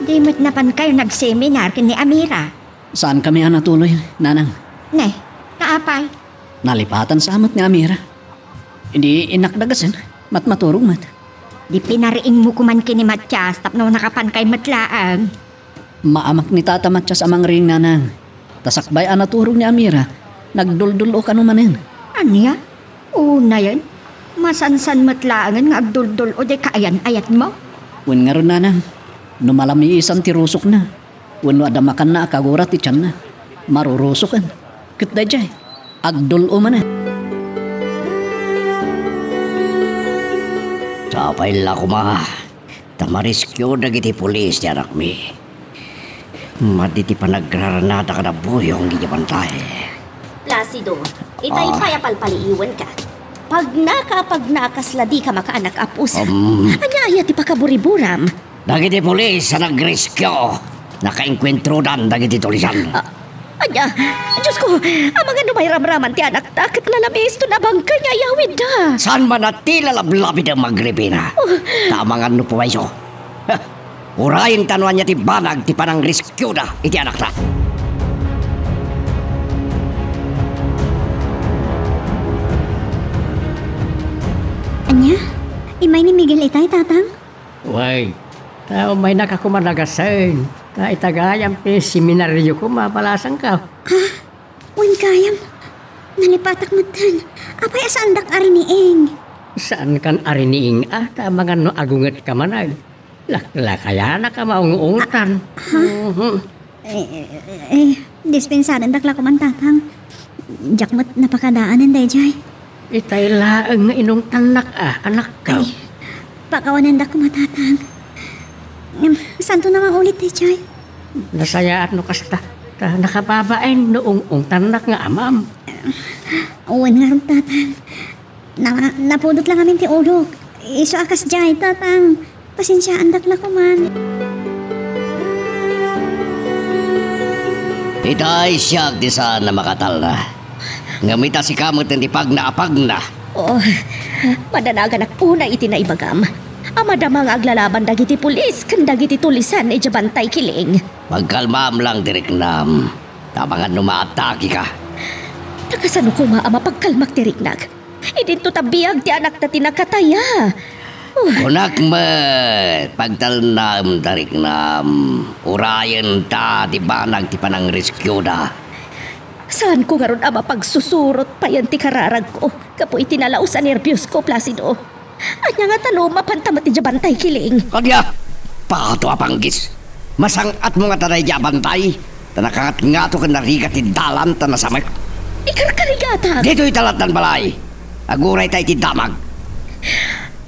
di met napankayo nagseminar ken ni Amira? Saankami a natuloy, Nanang. Ne, kaapay? Nalipatan sa met ni Amira. Idi innak dagasen, matmaturog met. Di pinariingmo koman ken ni Matias tapno nakapankay met laeng. Maamak ni Tata Matias a mangriing, Nanang. Ta sakbay a naturog ni Amira, nagduldul-o kano manen. Ania? Unayen, masansan met laengen nga agduldul-o diay kaayan-ayatmo? Wen ngarud, Nanang, no malamiisan ti rusokna, wenno adda makanna a kagura ti tianna, marurusoken. Ket daydiay, agdul-o manen. Sapay la koma ta mariskio dagiti pulis ti anakmi. Madi ti panagrarnada kada buyong iti bantay. Placido, itay Ah. pay a palpaliiwenka. Pagnaka, pagnaka, kasla dika makaanak a pusa. Um. Ania aya ti pakaburiburam? Dagiti pulis a nagriskio, nakaengkuentrodan dagiti tulisan. Ah, ania? Diosko, amangan no mairamraman ti anakta ket lalamiiston a bangkay nga iyawidda. Saan man a ti lalablabidem, Agripina? Oh. Ta amangan no pumayso. Heh, urayenta no ania ti banag ti panangriskioda iti anakta. Ania? Immay ni Miguel itay, Tatang? Wen, ta ummaynaka koma dagasen. Ta ita gayam ti seminario koma, balasanka. Ha? Wen gayam. Nalipatak metten. Apay a saandak a riniing? Saankan a riniing a, ta amangan no agungetka manen. Laklakayanak a maung-ungtan. Ah, ha? Mhm. Eh, eh, eh, dispensarendak la koman, Tatang. Diak met napakadaanen daydiay. Itay laeng nga inungtannak a, anakko. Ay, pakawanendak koma, Tatang. Ngem, saanto a maulit daydiay? Nasayaat no kasta. Ta nakababain no ung-ungtannak nga amam. Wen ngarud, Tatang. Na-, napudot la ngamin ti ulok. Isu a kasdiay, Tatang. Pasensiaandak la koman. Itay siak ti saan a makatalna. Ngem ita sika met ti pagna a pagna. Oh, madanaganak unay iti naibagam. A madama nga aglalaban dagiti pulis ken dagiti tulisan idiay Bantay Kiling. Pagkalmaam lang ti riknam. Ta amangan no maatakika. Ta kasano koma a mapagkalmak ti riknak? Idinto ta biag ti anakta ti nakataya. Oh. Kunak met, pagtalnaem ta riknam, urayenta ti banag ti panangriskioda. Saanko ngarud a mapagsusurot payen ti kararagko gapu iti nalaus a nerbiosko, Placido. Ania ngata no mapanta met idiay Bantay Kiling? Ania? Pato a panggis! Masang-atmo ngata daydiay a bantay? Ta nakangatngato ken narigat ti dalan ta nasamek. Ikarkarigatak! Ditoy ta lattan balay. Agurayta iti damag.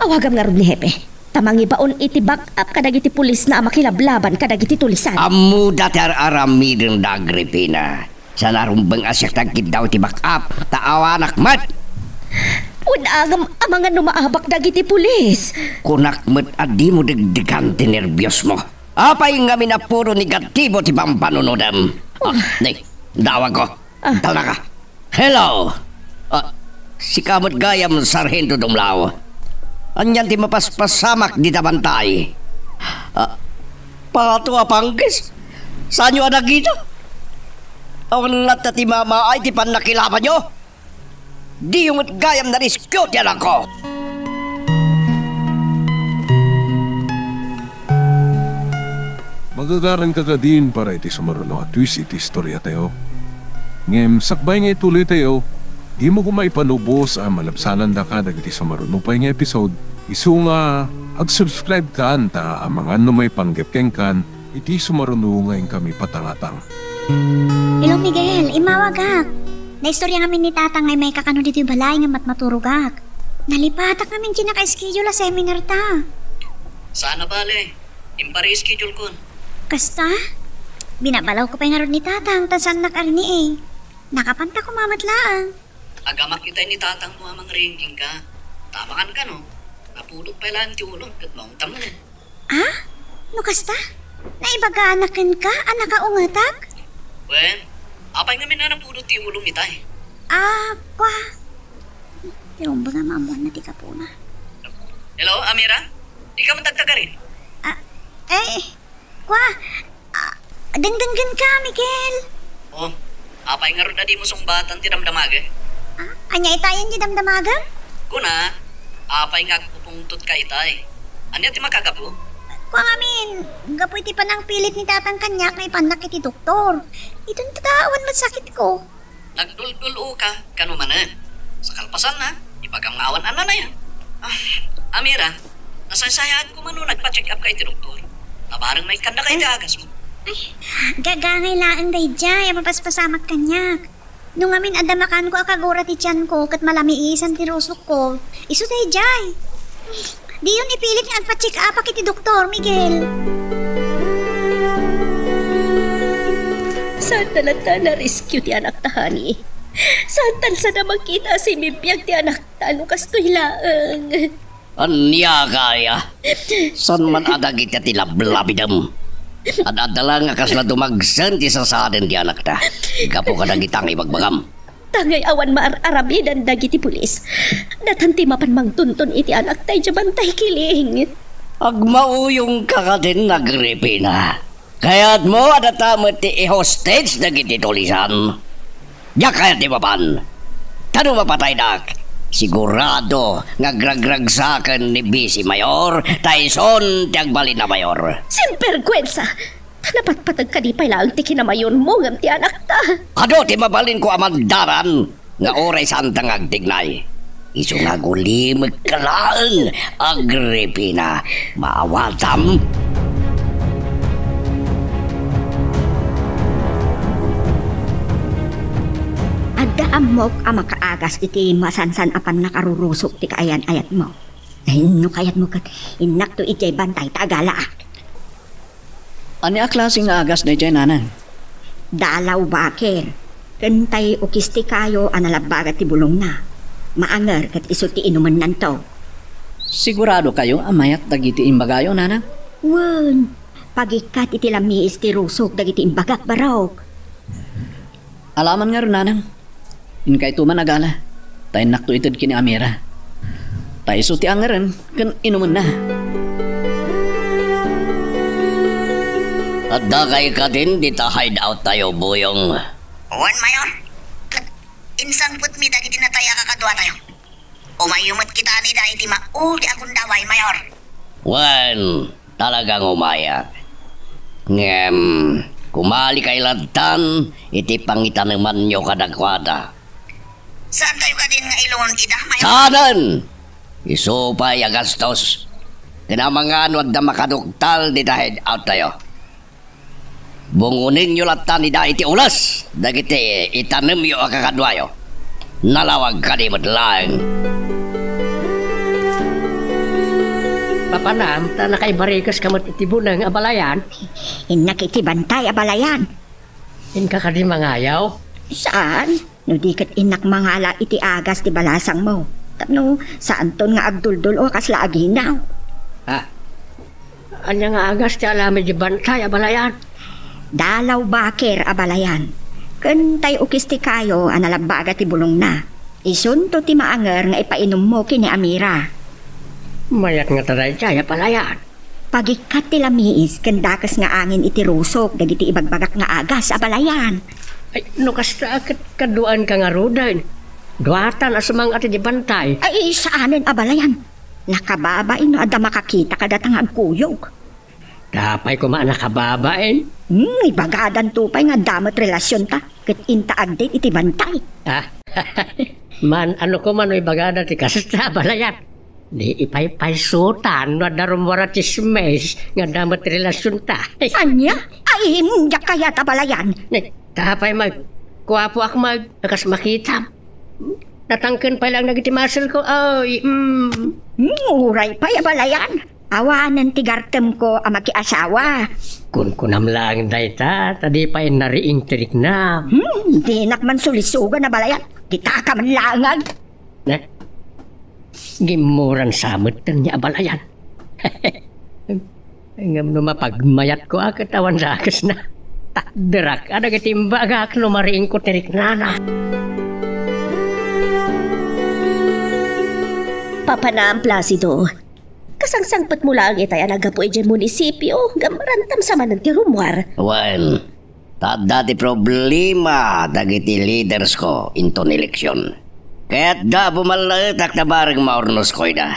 Awagam ngarud ni Hepe. Ta mangibaon iti back-up kadagiti pulisna a makilablaban kadagiti tulisan. Ammoda ti ar-aramidenda, Agripina. Saan a rumbeng a siak ti agkiddaw iti back-up, ta awanak met. Wen agam amangan no maabak dagiti pulis. Kunak met a dimo degdegan ti nerbiosmo. Apay ngamin a puro negatibo ti pampanunodem? Ah, ne, dawagko. Ah. Talnaka. Hello! Ah, sika met gayam, Sarhento Dumlao. Anian ti mapaspasamak dita bantay? Ah, pato a panggis! Saanyo a nakita? Awan latta ti mamaay ti pannakilabanyo? Diyo met gayam nariskio ti anakko! Magagaranka kadin para iti sumaruno a twist iti istoriatayo. Ngem sakbay nga ituloytayo, dimo koma ipanubos a malabsanandaka dagiti sumaruno pay nga episode, isu nga ag-subscribe kan ta amangan no maipanggep kenkan Iti sumaruno nga inkami patangatang. Hello, Miguel. Immawagak. Naistorya ngamin ni Tatang nga immayka kano ditoy balay ngem matmaturogak. Nalipatak ngamin ti naka-schedule a seminar ta. Sana bale. Impare-schedule kon. Kasta? Binabalawko pay ngarud ni Tatang ta saannak arnii. Nakapanta koma met laeng. Agamak itay ni Tatangmo a mangringking ka. Tamangan kano? Napudot pay laeng ti ulom ket maungtam manen. Ah? No kasta? Naibagana kenka a nakaungetak? Wen, apay ngamin a napudot ti ulom itay? Ah, kwa. Ti umbag a maammoanna ti gapuna. Hello, Amira? Dika man tagtagarin? Ah, eh, kwa. Ah, dengdenggenka, Miguel. Oh, apay ngarud a dimo sungbatan ti damdamagek? Ah, ania itayen ti damdamagem? Kuna, apay nga agpupungtotka itay? Ania ti makagapu? Kua ngamin, gapu iti panangpilit ni Tatang kaniak nga ipannak iti doktor. Iton ta awan met sakitko. Nagduldul-oka kano manen? Sa kalpasanna, ibagam nga awan a nanayan. Ah, Amira, nasaysayaatko man no nagpa-check up ka iti doktor. Nabareng maikkandaka iti agasmo. Ay, gagangay laeng daydiay a mapaspasamak kaniak. No ngamin adda makaanko a kagura ti tianko ket malamiisan ti rusokko, isu daydiay. Diyon ipilit nga agpa-check upak iti doktor, Miguel. Saanta latta a na-rescue ti anakta, honey. Saantan sada makita a simimbiag ti anakta no kastoy laeng. Ania kaya? Saan man a dagiti ti lablabidem? Ad-adda la nga kasla dumagsen ti sasaden ti anakta. Gapu kadagita nga ibagbagam. Tangay awan maar-aramidan dagiti pulis. Datan ti mapan mangtunton iti anakta idiay bantay kiling. Agmauyongka kadin, Agripina. Kayatmo a data met ti i-hostage dagiti tulisan? Diak kayat ti mapan. Ta no mapataydak, sigurado nga agragragsaken ni Vice Mayor ta isun ti agbalin a mayor. Sinbergwensa! Ta napatpateg kadi pay laeng ti kinamayormo ngem ti anakta. Adu ti mabalinko a mandaran nga uray saanta nga agtignay. Isu nga agulimekka laeng, Agripina, maawatam? Adda ammok a makaagas iti masansan a pannakarurusok ti kaayan-ayatmo. Ay, no kayatmo ket innakto idiay bantay ta agalaak. Ania a klase nga agas daydiay, nanang? Dalaw baker. Ken tay ukis ti kayo a nalabbaga ti bulongna. Maanger ket isu ti inumennanto. Siguradokayo a mayat dagiti imbagayo, nanang? Wen, pagikkat iti lamiis ti rusok dagiti imbagak, barok. Alaman ngarud, nanang. Inkayto man agala, ta innakto ited ken ni Amira. Ta isu ti angeren ken inumenna. Adda kay kadin dita hideout tayo, Buyong? Wen, Mayor. Ket insangpetmi dagiti natay a kakaduatayo. Umayo met kita nida iti mauli a gundaway, Mayor. Wen, talagang umayak. Ngem, kumalikay lattan iti pangitanemanyo kadakuada. Saantayo kadin nga ilungon ida, Mayor? Saanen! Isu pay a gastos. Ken amangan no adda makaduktal dita hideout tayo. Bungonenyo lattan ida iti ules dagiti itanemyo a kakaduayo. Nalawag kadi met laeng. Papanam, ta nakaibarikeska met iti buneng a balayan. Innak iti bantay a balayan. Inka kadi mangayaw? Saan? No di ket innak mangala iti agas ti balasangmo. Tapno saanton nga agduldul-o a kasla aginaw. Ha? Ania nga agas ti alamid iti bantay a balayan? Dalaw baker a balayan. Ken tay ukis ti kayo a nalabbaga ti bulongna. Isunto ti maanger nga ipainummo ken ni Amira. Mayat ngata daydiay a balayan. Pagikkat ti lamiis ken dakes nga angin iti rusok dagiti ibagbagak nga agas a balayan. Ay, no kasta, ket kaduaenka ngaruden. Duatan a sumang-at iti bantay. Ay, saanen a balayan. Nakababain no adda makakita kadata nga agkuyog. Apay koma a nakababain? Hmm, ibagadanto pay nga adda met relasionta ket inta agdate iti bantay. Ah, man, ano koma no ibagada ti kasta a balayan? Di ipaypaysutan no adda rummuar a tsismis nga adda met relasionta. Ania? Ay, diak kayat abalayan. Eh, ta apay met, kuapoak met, kas makitam. Natangken pay laeng dagiti muscle ko, oy, mm. Hmm, uray pay abalayan. Awanen ti gartemko a makiasawa. Kunkunam laeng dayta, ta di pay nariing ti riknam. Hmm, dinak man sulisugan abalayan. Kitaka man laeng. Ne? Gimmuran sa metten nga abalayan. Ngem no mapagmayatko a ket awan dakesna. Takderak a dagiti imbagak no mariingko ti riknana. Papanam, Placido. Kasangsangpetmo laeng itay a naggapu idiay munisipio, ngem rantam sa manen ti rummuar. Wen, ta adda ti problema dagiti leaders ko inton eleksyon. Ket da bumallaetak ta bareng maurnosko ida.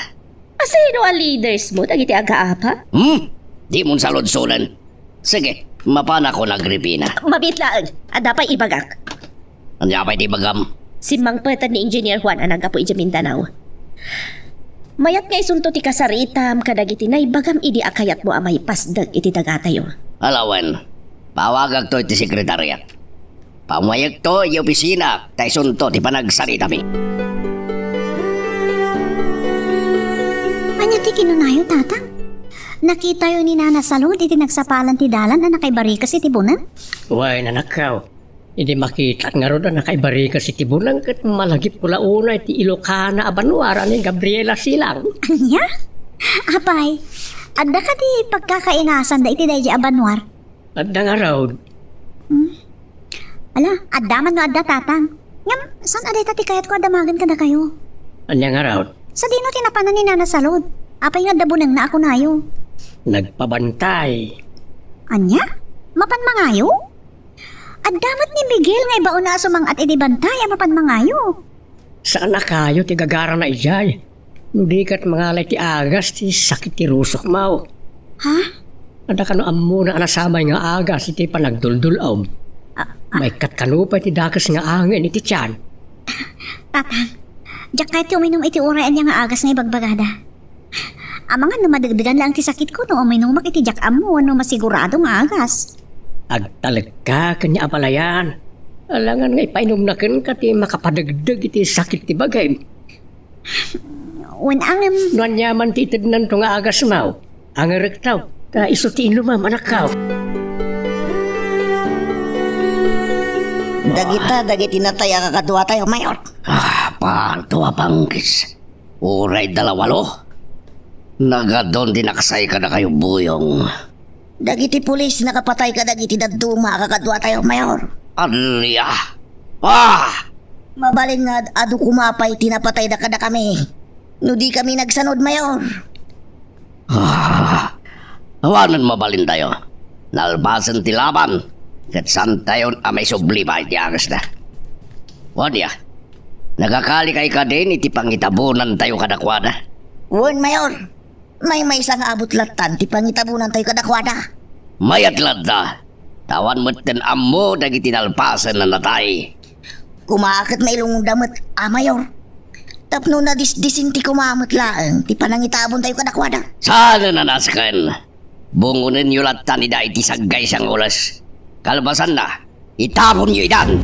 Asino a leaders mo dagiti agaapa? Hmm? Di mon saludsoden. Sige, mapanakon, Agripina. Mabiit laeng, adda pay ibagak. Ania pay ti ibagam? Simmangpeten ni Engineer Juan a naggapu idiay Mindanao. Mayat nga isunto ti kasaritam kadagiti naibagam idi a kayatmo a maipasdek iti dagatayo. Ala wen, pawagakto iti sekretariak. Pamayekto iti opisina ta isunto ti panagsaritami. Ania ti kinunayo, Tatang? Nakitayo ni Nana Salud iti nagsapalan ti dalan a nakaibarikes iti buneng? Wen, anakko. Idi makitak ngarud a nakaibarikes iti buneng ket malagipko la unay ti Ilokana a banua a ni Gabriela Silang. Ania? Apay, adda kadi pagkakaingasanda iti daydiay a banua? Adda ngarud. Hmm? Ala, adda man no adda, Tatang. Ngem, saan a dayta ti kayatko a damagen kadakayo? Ania ngarud? Sadino ti napanan ni Nana Salud? Apay nga adda bunengna a kunayo? Nagpabantay. Ania? Mapan mangayo? Adda met ni Miguel nga ibaonna a sumang-at idi bantay a mapan mangayo. Saan a kayo ti gagarana idiay? No di ket mangalay ti agas ti sakit ti rusokmo. Ha? Adda kano ammona a nasamay nga agas iti panagduldul-om? Ah, ah. Maikkat kano pay ti dakes nga angin iti tiyan? Tatang, diak kayat ti uminum iti uray ania nga agas nga ibagbagada. Amangan no madegdegan laeng ti sakitko no uminumak iti diak ammo wenno masigurado nga agas. Agtalekka ken ni abalayan. Alangan nga ipainumna kenka ti makapadegdeg iti sakit ti bagim. Wen, angem. No aniaman ti itednanto nga agasmo, angerekto, ta isu ti inumam, anakko. Dagita dagiti natay a kakaduatayo, Mayor. Ah, panto a panggis. Uray dalawalo. Nagadun ti naksay kadakayo, Buyong. Dagiti pulis nakapatay kadagiti dadduma a kakaduatayo, Mayor. Ania? Ah! Mabalin nga ad-, adu koma pay ti napatayda kadakami no di kami nagsanud, Mayor. Ah, awanen mabalintayo. Nalpasen ti laban, ket saantayon a maisubli pay ti agasda. Ania, nagakalikay kadin iti pangitabonantayo kadakuada? Wen, Mayor. Maymaysa nga abut lattan ti pangitabonantayo kadakuada. Mayat latta, ta awan metten ammo dagiti nalpasen a natay. Koma ket mailungonda met a, Mayor. Tapno nadisdisinti koma met laeng ti panangitabontayo kadakuada. Saan a nasken? Bungonenyo lattan ida iti saggaysa nga oras. Kalpasanna, itabonyo idan!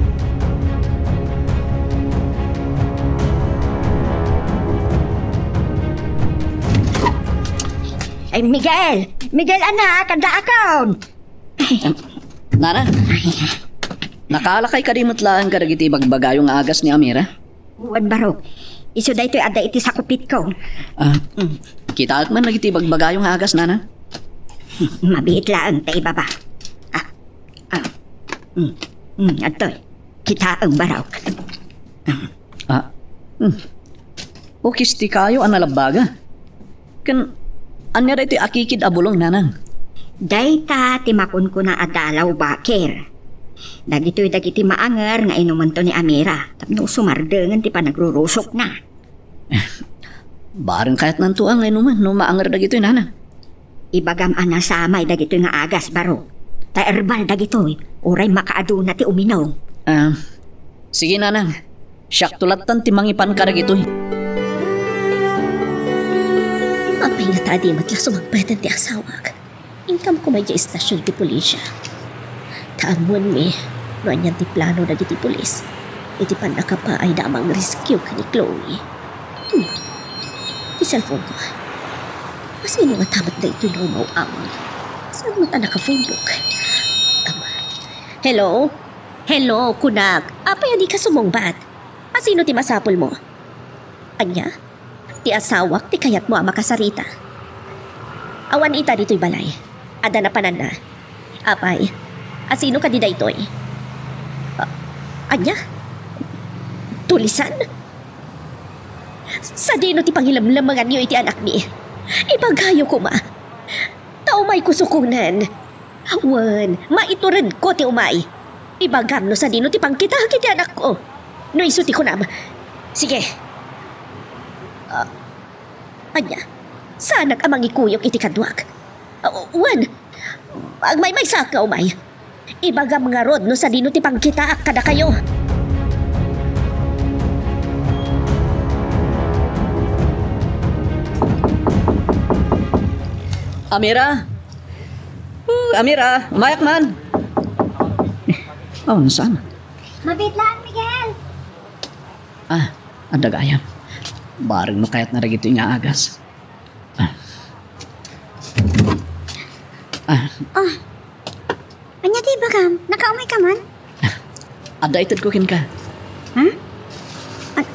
Ay, Miguel! Miguel, anak, addaakon! Nana, nakaalakay kadi met laeng kadagiti bagbagayo nga agas ni Amira? Wen, barok. Isu daytoy adda iti sakupitko. Ah, mm. Kitaek man dagiti bagbagayo nga agas, Nana. Mabiit laeng ta ibaba. Ah, ah. Mm, mm, adtoy. Kitaem, barok. Ah. Ah, mm. Ukis ti kayo a nalabbaga. Ken ania daytoy akikid a bulong, Nanang? Dayta ti makunkuna a dalaw, Bakir. Dagitoy dagiti maanger nga inumento ni Amira tapno sumardengen ti panagrurusokna. Bareng kayatnanto a nga inumen no maanger dagitoy, Nanang. Ibagam a nasamay dagitoy nga agas, barok. Ta erbal dagitoy, uray makaaduna ti uminum. Ah, sige, Nanang. Siakto lattan ti mangipan kadagitoy. Apay ngata a di met la sumangpeten ti asawak? Inkam koma idiay istasyon ti pulisya. Ta ammoenmi no anian ti plano dagiti pulis iti pannakapaayda a mangrescue ken ni Chloe. Hmm. Ti cellphone ko. Asino ngata met daytoy nga umaw-awag? Saan met a naka-phonebook? Am, hello? Hello, kunak. Apay a dika sumungbat? Asino ti masapulmo? Ania? Ti asawak ti kayatmo a makasarita? Awan ita ditoy balay. Adda napananna. Apay, asino kadi daytoy? A-, ania? Tulisan? Sadino ti pangilemlemenganyo iti anakmi? Ibagayo koma. Ta umayko sukonen. Wen, maituredko ti umay. Ibagam no sadino ti pangkitaek iti anakko. No isu ti kunam. Sige. Ah, ania? Saanak a mangikuyog iti kaduak? Ah, wen, agmaymaysaak nga umay. Ibagam ngarud no sadino ti pangkitaak kadakayo. Amira? Uh, Amira, umayak man. Oh, saan? Mabitlaan, Miguel! Ah, adda gayam. Bareng no kayatna dagitoy nga agas. Ah. Ah. Ah. Ania ti ibagam? Nakaumay ka man? Adda itedko kenka. Ha? Ah,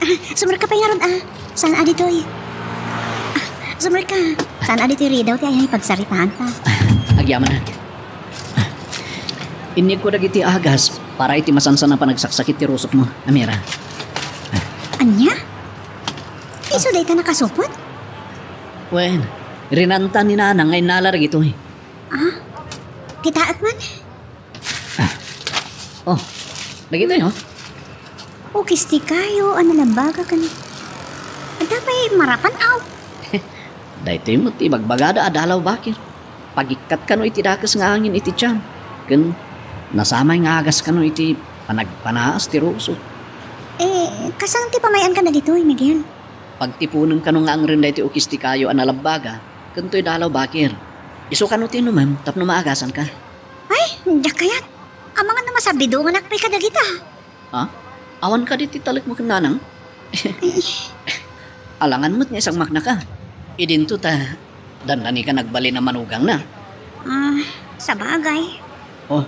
ah, sumrekka pay ngarud, ah. Saan a ditoy? Ah, sumrekka. Saan a ditoy ridaw ti ayan ipagsaritaan ta? Ah, agyamanak. Ah, innikko dagiti agas para iti masansan a panagsaksakit ti rusokmo, Amira. Ania? Isu dayta nakasupot? Wen, rinanta ni Nanang nga innala dagitoy. Ah? Kitaek man? Ah. Oh, dagitoy, oh. Ukis ti kayo a nalabaga ken adda pay marapan, aw. Daytoy met ti ibagbagada a dalaw bakir. Pagikkat kano iti dakes nga angin iti tiyan, ken nasamay nga agas kano iti panagpanaas ti rusok. Eh, kasano ti pamay-an kadagitoy, Miguel? Pagtiponen kano nga angren daytoy ukis ti kayo a nalabaga, ken toy dalaw bakir. Isu kano ti inumem tapno maagasanka. Ay, diak kayat. Amangan no masabidonganak pay kadagita. Ha? Awan kadi ti talekmo ken Nanang? Alangan met nga isangmaknaka. Idinto ta dandanika nagbalin a manugangna. Ah, sabagay. Oh,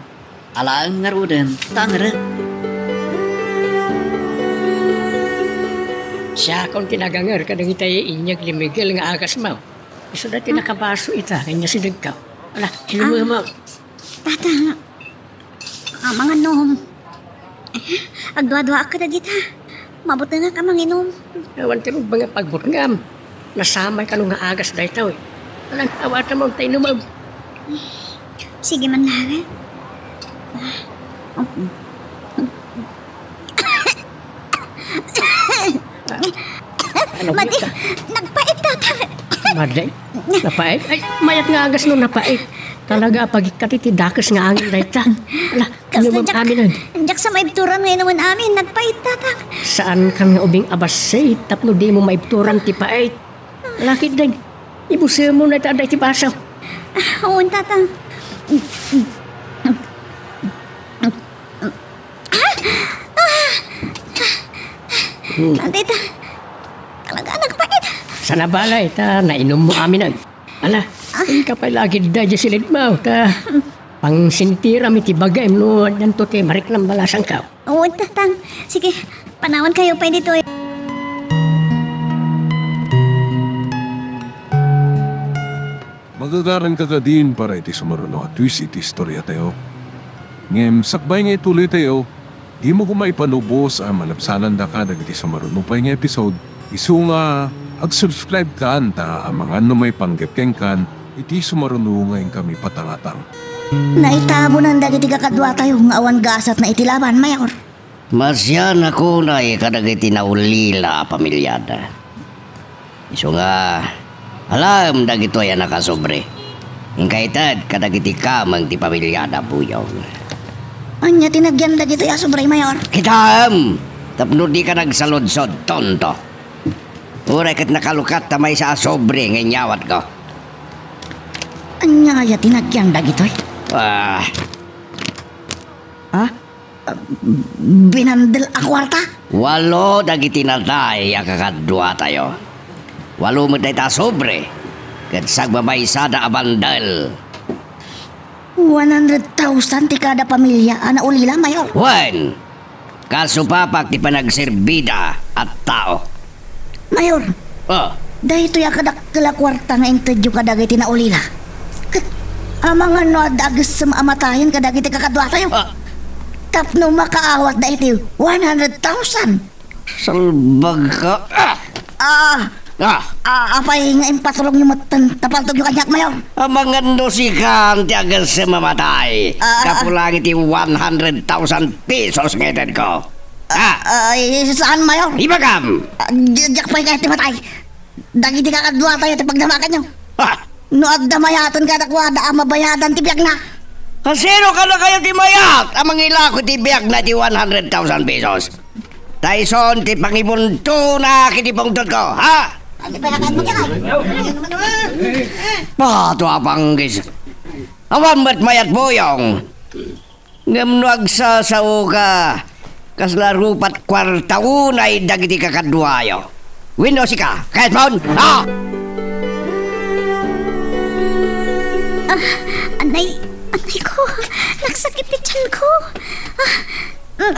alaem ngaruden, ta angren. Siakon ti naganger kadagiti inyeg ni Miguel nga agasmo. Isuda ti nakabaso ita, kanya sidegka. Ala, inumo. Ah. Tata, amangan no agduaduaak kadagita. Mabutengak a manginum. Awan ti rumbeng a pagbutngam. Nasamay kano nga agas daytoy. Alan, awatam ta inumem. Sige man laeng. Ano, Madi, Rita? Nagpait, Tata. Madi? Napait? Ay, mayat nga agas no napait. Talaga, pagikkat iti dakes nga angin dayta. Ala, kasla inumem diak, amin, ay. Diak sa maibturan nga inumen amin, nagpait, Tata. Saan kan nga ubing a bassit tapno dimo maibturan ti pait? Lakit din. Ibusem mo na ita dayta ti baso. Ah, oo, Tata. Ah! Ah! Hmm. Dayta. Talaga, nagpait. Sana balay, ta nainom mo amin, ay. Ala, ah, inka pay lagi daydi silid mo, ta pangsintiram iti bagim no addanto ti mariknam balasangka. Oo, Tatang. Sige, panawan kayo pay ditoy. Magagaran ka kadin para iti sumaruno a twist iti istoriatayo. Ngem sakbay nga ituloytayo, dimo koma ipanubos a malabsanandaka dagiti sumaruno pay nga episode, isu nga ag-subscribe kan ta amangan no maipanggep kenkan iti sumaruno nga inkami patangatang. Naitabunan dagiti kakaduatayo nga awan gasatna iti laban, Mayor. Masianakon ay kadagiti naulila a pamilyada. Isu nga, alaem dagitoy a nakasobri. Inkaited kadagiti kameng ti pamilyada, Buyong. Ania ti nagyan dagitoy a sobri, Mayor? Kitaem! Tapno dika nagsaludsod, tonto. Uray ket nakalukat ta maysa a sobre nga inyawatko. Ania aya ti nagyan dagitoy? Ah. Ha? Binandel a kuarta? Walo dagiti natay a kakaduatayo. Walo met dayta a sobre, ket sagmamaysada a bandel. One hundred thousand ti kada pamilia a naulila, Mayor. Wen, kasupapak ti panagserbida a tao. Mayor, Oh, daytoy a kadakkel a kuarta nga intedyo kadagiti naulila. Ket amangan no adda agessem a matayen kadagiti kakaduatayo. Ah. Tapno makaawatda iti one hundred thousand. Salbag ka. Ah! Ah! Ah! Ah, apay nga impatulongyo metten ta paltogyo kaniak, Mayor? Amangan no sikan ti agessem a matay. Ah. Gapu lang iti one hundred thousand pesos nga itedko. Ah! Ay, saan, Mayor? Ibagam! Ah, di-, diak pay kayat ti matay. Dagiti kakaduatayo ti pagdamaganyo. Ah! No adda mayaten kadakuada a mabayadan ti biagna. Kasino kadakayo ti mayat a mangilako ti biagna ti one hundred thousand pesos? Ta isun ti pangibuntona iti pungtotko, ha? Adi pa yakan mo, Jay. Pato a panggis. Awan met mayat buyong. Ngem no agsasaoka, kasla rupat kuarta unay dagiti kakaduayo. Wenno sika, kayatmon? Ah! Ah, anay, anay ko, nagsakit ti tiyan ko. Ah, mm,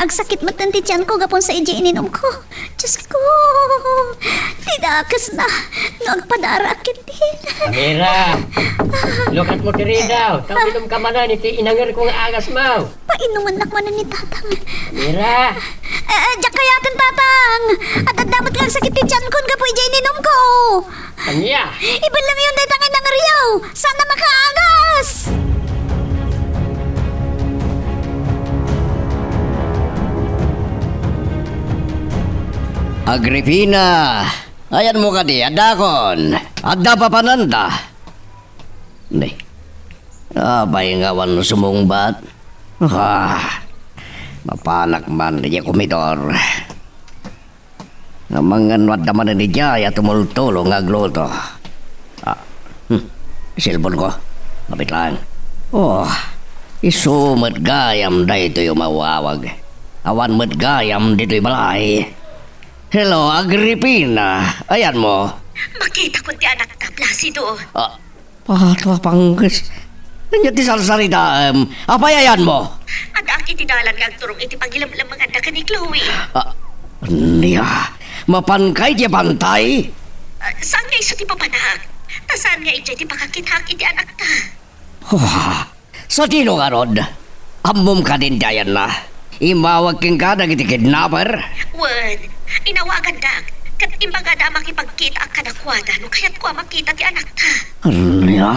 agsakit met ti tiyan ko gapu sa idiay ininum ko. Diyos ko, ti dakesna no agpadaraak ketdin. Amira, lukatmo ti ridaw, ta uminumka manen iti inangerko nga agasmo. Painumannak manen ni Tatang. Amira. Eh, eh, diak kayaten, Tatang. Adda met nga agsakit ti tiyankon gapu idiay ininumko. Ania? Ibellengyon dayta nga inangeryo. Saan a makaagas? Agripina, ayanmo kadi, addakon. Adda papananda. Ni, apay nga awan sumungbat? Ah, mapanak man idiay komedor. Amangan no adda manen idiay a tumultulo nga agluto. Ah, hmm, cellphone ko. Kapit lang. Oh, isu met gayam daytoy umawawag. Awan met gayam ditoy balay. Hello, Agripina. Ayanmo? Makitakon ti anakta, Placido. Ah, Pato a panggis. Ania ti sarsaritaem? Apay ayanmo? Addaak iti dalan nga agturong iti pangilemlemenganda ken ni Chloe. Ah, ania? Mapanka idiay bantay? Ah, saan nga isu ti papanak? Ta saan nga idiay ti pakakitaak iti anakta? Wah, sadino ngarud? Ammom kadin ti ayanna? Immawag kenka dagiti kidnapper? Wen, inawagandak, ket imbagada a makipagkitaak kadakuada no kayatko a makita ti anakta. Ania?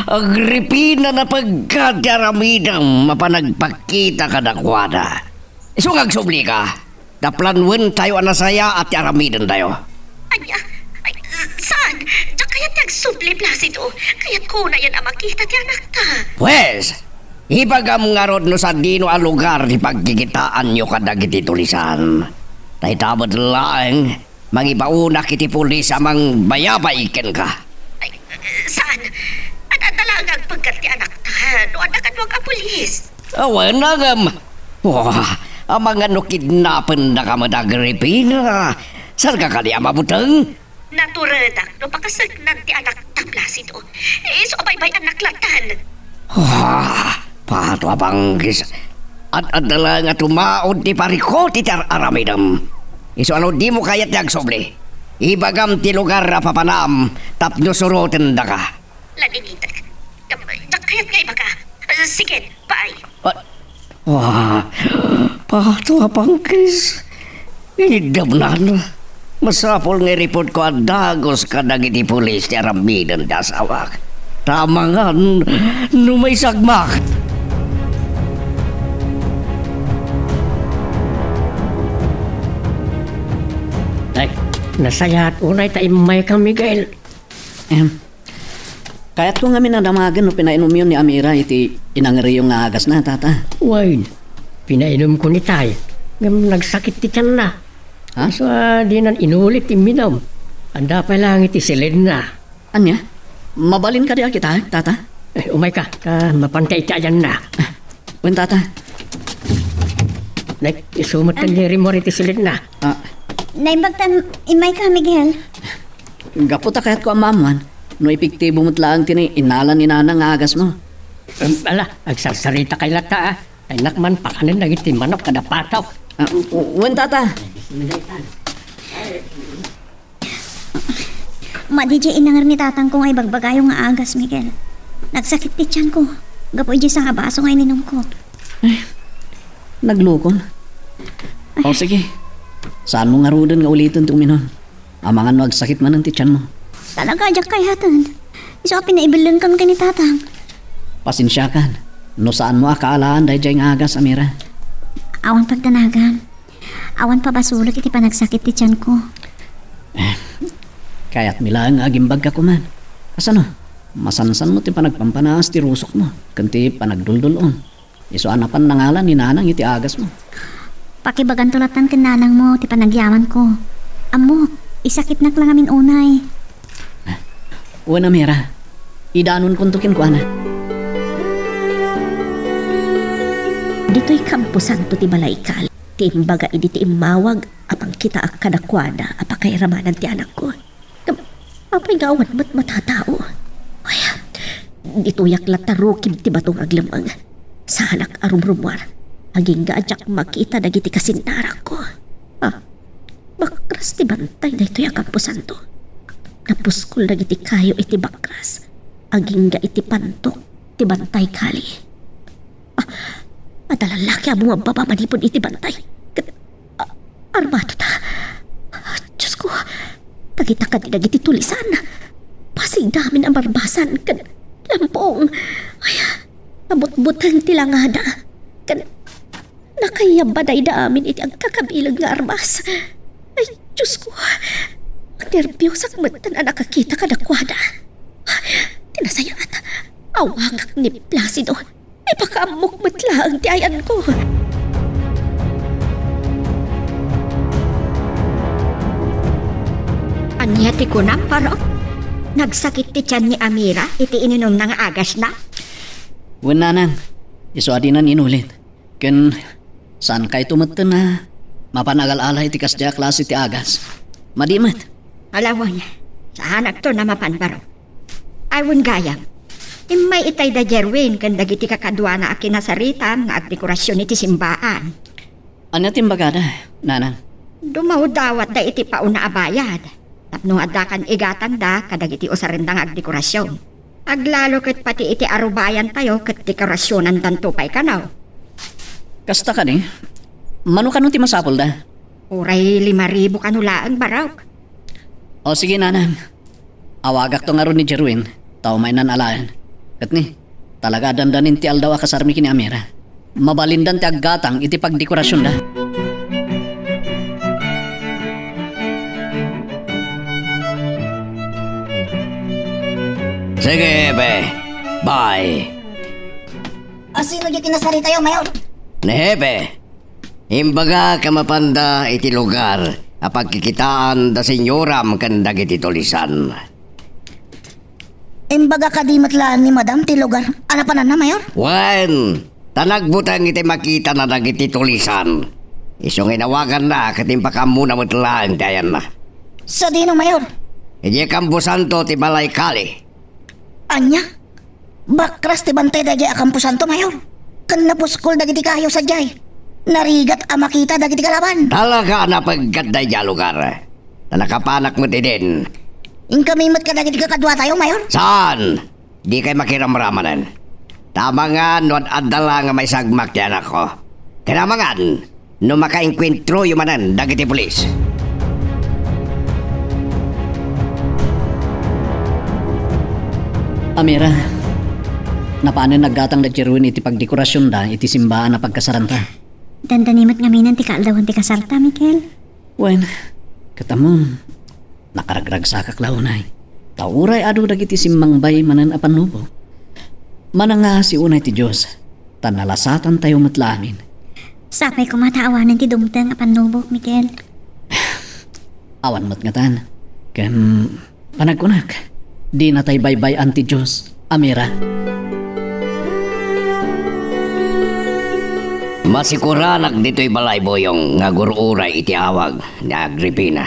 Agripina, napagka ti aramidem a panagpakita kadakuada. Isu nga agsublika. Ta planuentayo a nasayaat ti aramidentayo. Ania? Ay, saan? Diak kayat ti agsubli, Placido. Kayatko unayen a makita ti anakta. Pues, ibagam ngarud no sadino a lugar ti pagkikitaanyo kadagiti tulisan. Ta ita met laeng, mangibaonak iti pulis a mangbayabay kenka. Ay, saan? Ad-adda laeng nga agpeggat ti anakta no adda kaduak a pulis. Awan, ngem. Wah, amangan no kidnapendaka met, Agripina. Saanka kadi a mabuteng? Naturedak no pakaseknan ti anakta, Placido. Isu a baybay-annak lattan. Wah, pato a panggis. Ad-adda laeng nga tumaud ti parikut iti ar-aramidem. Isu a no dimo kayat ti agsubli, ibagam ti lugar a papanam tapno surotendaka. Ladingitek. Diak kayat nga ibaka. Sige, bye. Ah, wah, pato a panggis. Inidemnan. Masapul nga i-report ko a dagus kadagiti pulis ti aramiden ti asawak. Ta amangan no maisagmak. Ay, nasayaat unay ta immayka, Miguel. Em, kayatko ngamin a damagen no pinainumyo ni Amira iti inangeriyo nga agasna, Tata. Wen, pinainumko ni Tay, ngem nagsakit ti tianna. Ha? Isu a dinan inulit ti imminum. Adda pay laeng iti silinna. Ania? Mabalin kadi a kitaek, tata? Eh, umayka, ta mapanta iti ayanna. Wen, tata. Nay, isu met ni Rimor iti silinna. Ah. Naimbag ta immayka, Miguel. Gapu ta kayatko a maammuan no epektibo met laeng ti innala ni Nanang nga agasmo. Em, ala, agsarsaritaka latta, ah. Kaynak man pakanen dagiti manok kada patok. Ah, w-, wen, tata. Madi diay inanger ni tatangko nga ibagbagayo nga agas, Miguel. Nagsakit ti tianko gapu idiay sanga baso nga ininumko. Naglukon. O, sige. Saanmo ngaruden nga uliten ti uminum. Amangan no agsakit manen ti tianmo. Talaga, diak kayaten. Isu a pinaibellenkan ken ni tatang. Pasensiakan no saanmo a kaalaan daydiay nga agas, Amira. Awan pagdanagam. Awan pabasolek iti panagsakit ti tianko. Eh, kayatmi laeng nga agimbagka koman. Kasano? Masansanmo ti panagpampanaas ti rusokmo ken ti panagduldul-on. Isu a napan nangala ni Nanang iti agasmo. Pakibaganto lattan ken nanangmo ti panagyamanko. Ammok, isakitnak la ngamin unay. Wen, Amira, idanonkonto kenkuana. Ditoy kamposanto ti balay Kali ti imbaga idi ti immawag a pangkitaak kadakuada a pakairamanan ti anakko. Ngem apay nga awan met matatao? Ay, ditoyak latta rukib ti bato nga aglemmeng. Saanak a rumrumuar. Agingga a diak makita dagiti kasinnarakko. Ah, bakras ti bantay daytoy a kamposanto. Napuskol dagiti kayo iti bakras. Agingga iti pantok ti bantay Kali. Ah, adda lallaki a bumabbaba manipud iti bantay. Ket, ah, armado ta. Ah, Diosko, dagita kadi dagiti tulisan. Pasigda amin a marbasan ken lampong. Ay, nabutbuteng ti langada. Ken nakayabbadayda amin iti agkakabileg nga armas. Ay, Diosko, nerbiosek metten a nakakita kadakuada. Ti nasayaat, awagak ni Placido. Ipakaammok met laeng ti ayanko. Ania ti kunam, Paro? Nagsakit ti tian ni Amira iti ininumna nga agasna? Wen, Nanang, isu a dinan inulit. Ken saankayto metten a mapan agal-ala iti kasdiay a klase ti agas. Madi met. Ala wen, saanakton a mapan baro. Ay wen gayam. Immay itay da Jerwin ken dagiti kakaduana a kinasaritam nga agdekorasion iti simbaan. Ania ti imbagada, Nanang? Dumawdawatda iti pauna a bayad tapno adda kan igatangda kadagiti usarenda nga agdekorasion. Aglalo ket pati iti arubayantayo ket dekorasionandanto pay kano. Kasta kadi? Mano kano ti masapulda? Uray lima ribu kano laeng, barok. O sige, Nanang. Awagakto ngarud ni Jerwin, ta umaynan alaen. Ket ni, talaga a dandanin ti aldaw a kasarmi ken ni Amira. Mabalindan ti aggatang iti pagdekorasionda. Sige, Hepe. Bye. A sino diay kinasaritayo, Mayor? Ni Hepe. Imbagak a mapanda iti lugar a pagkikitaan da senyoram ken dagiti tulisan. Imbaga kadi met laeng ni Madam ti lugar a napananna, Mayor? Wen, ta nagbuteng iti makitana dagiti tulisan. Isu nga inawaganna ket impakaammona met laeng ti ayanna. Sadino, Mayor? Idiay kamposanto ti Balay Kali. Ania? Bakras ti bantay daydiay a kamposanto, Mayor. Ken napuskol dagiti kayo sadiay. Narigat a makita dagiti kalaban. Talaga a napeggat daydiay a lugar. Ta nakapanak met idin. Inkami met kadagiti kakaduatayo, Mayor? Saan? Dikay makiramramanen. Ta amangan no ad-adda la nga maisagmak ti anakko. Ken amangan no makaengkuentroyo manen dagiti pulis. Amira, napanen naggatang da Jerwin iti pagdekorasionda iti simbaan a pagkasaranta. Dandani met ngaminen ti kaaldawan ti kasarta, Mikel. Wen, ket ammom, nakaragragsakak la unay. Ta uray adu dagiti simmangbay manen a pannubok, manangasi unay ti Dios, ta nalasatantayo met la amin. Sapay koma ta awanen ti dumteng a pannubok, Mikel. Awan met ngatan. Ken panagkunak, dinatay baybay-an ti Dios a mira. Masikuranak ditoy balay, Boyong, nga agur-uray iti awag ni Agripina.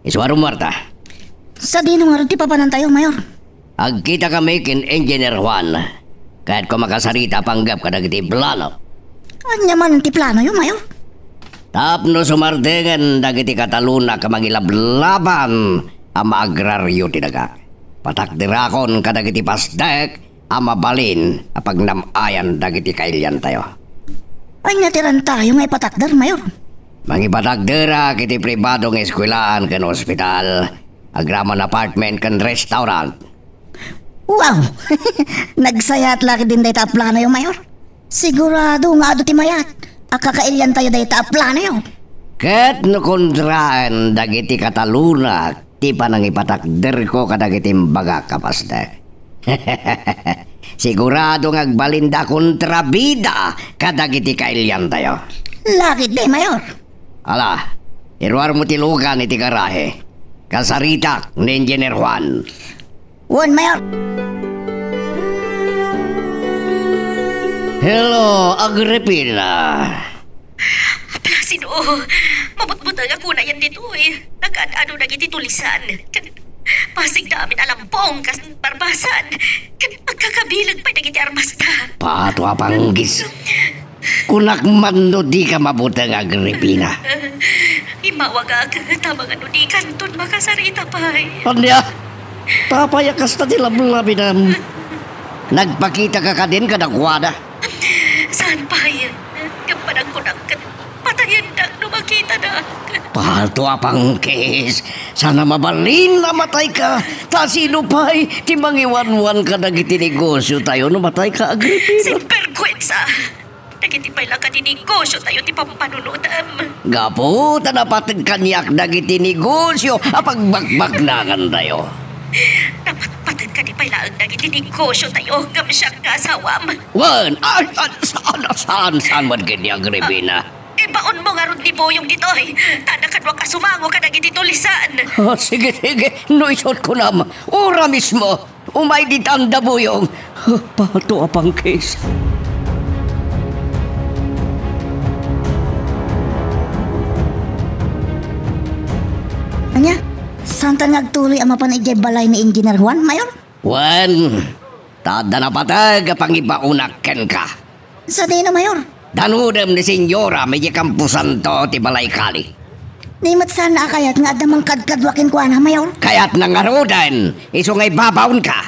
Isu a rumuarta. Sadino ngarud ti papanantayo, Mayor? Agkitakami ken Engineer Juan. Kayatko makasarita a panggep kadagiti plano. Ania man ti planoyo, Mayor? Tapno sumardengen dagiti kataluna a mangilablaban a maagrario ti daga, patakderakon kadagiti pasdek a mabalin a pagnam-ayan dagiti kailiantayo. Ania ti rantayo nga ipatakder, Mayor? Mangipatakderak iti pribado nga eskuelaan ken ospital, agraman apartment ken restaurant. Wow! Nagsayaat la ketdin dayta a planoyo, Mayor. Sigurado nga adu ti mayat a kakailiantayo dayta a planoyo. Ket no kontraen dagiti katalunak ti panangipatakderko kadagiti imbagak a pasdek, sigurado nga agbalinda a kontrabida kadagiti kailiantayo. Laki di, Mayor. Ala, iruarmo ti lugan iti garahe. Kasaritak ni Engineer Juan. Wen, Mayor. Hello, Agripina. Placido, mabutbuteng a kunayan ditoy. Nagad-adu dagiti tulisan. Ken pasigda amin a lampong kas barbasan. Ken agkakabileg pay dagiti armasta. Pato a panggis. Kunak man no dika mabuteng, Agripina. Immawagak, ta amangan no dikanton makasarita pay. Ania? Apay a kasta ti lablabidam? Nagpakitaka kadin kadakuada? Saan pay? Ngem panagkunak ket patayendak no makitada. Pato a panggis. Saan a mabalin a matayka. Ta sino pay ti mangiwanwan kadagiti negosiotayo no matayka, Agripina? Sinbergwensa! Dagiti pay la kadi negosiotayo ti pampanunotem. Gapu ta napated kaniak dagiti negosio a pagbakbaknangantayo. Napatpated kadi pay laeng dagiti negosiotayo ngem siak nga asawam. Wen, ay, ay, saan, saan, saan man kadi, Agripina? Ibaonmo ngarud ni Boyong ditoy, ta adda kaduak a sumango kadagiti tulisan. Ah, sige, sige, no isut' kunam, ura mismo. Umay ditan da, Boyong. Pato a panggis. Ania? Saantan nga agtuloy a mapan idiay balay ni Engineer Juan, Mayor? Wen, ta adda napateg a pangibaonak kenka. Sadino, Mayor? Danudem ni Senyora idiay kamposanto ti balay kali. Ni met saan a kayat nga adda mangkadkadua kenkuana, Mayor? Kayatna ngaruden, isu nga ibabaonka.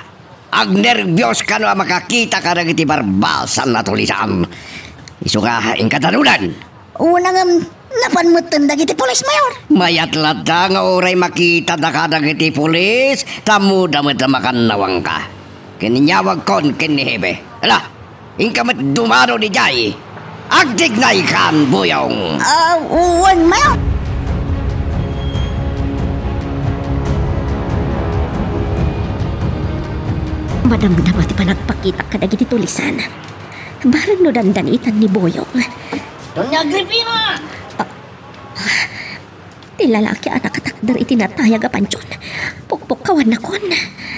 Agnerbios kano a makakita kadagiti barbasan a tulisan. Isu nga inka danuden. Una ngem, napan metten dagiti pulis, Mayor. Mayat latta nga uray makitada kadagiti pulis, ta ammoda met a makannawanka. Ken inyawagkon ken ni Hepe. Ala, inka met dumano idiay. Agtignaykan, Boyong. Ah, wen, Mayor. Madamdama ti panagpakita kadagiti tulisan. Bareng no dandanitan ni Boyong. Doña Agripina! Ah, ti lalaki a nakatakder iti natayag a pantion. Pukpukawannakon.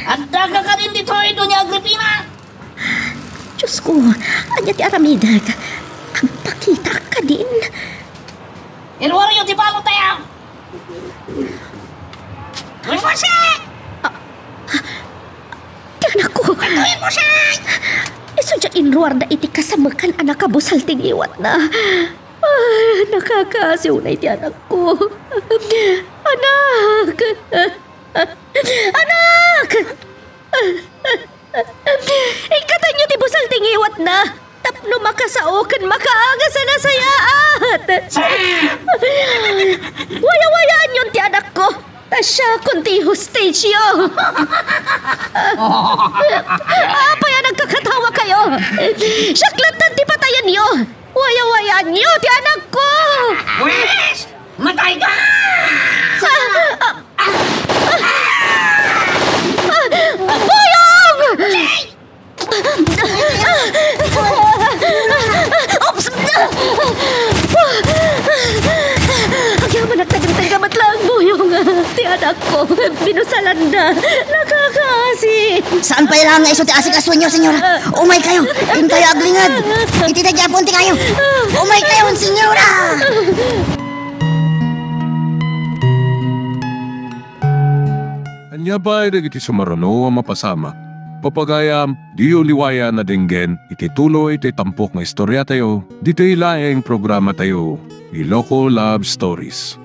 Addaka kadin ditoy, Doña Agripina? Diosko, ania ti aramidek? Agpakitaak kadin. Iruaryo ti balon tayo! Jose! Ti anakko! Jose! Isu diay inruarda iti kasamekan a nakabusal ti ngiwatna. Ah, nakakaasi unay ti anakko. Anak! Anak! Ikkatanyo ti busal ti ngiwatna tapno makasao ken makaagas a nasayaat. Wayawayaanyon ti anakko, ta siakon ti hostage-yo. Apay a nagkakatawakayo? Siak lattan ti patayenyo. Wayawayaanyo ti anakko! Pwes! Matay ka! Ah! Ah! Ah! Boyong! Oops! Agyamanak, taginteng ka met laeng, Boyong. ko, binusalanda. Nakakaasi. Saan pay laeng nga isu ti asikasuenyo, senyora? Umay kayo. Intayo aglinged. Iti daydiay a puente kayo. Umay kayo, senyora! Ania pay dagiti sumaruno a mapasamak? Papagayam, diyo liwayan a denggen iti tuloy ti tampok nga istoriatayo, ditoy laeng programatayo, Iloko Love Stories.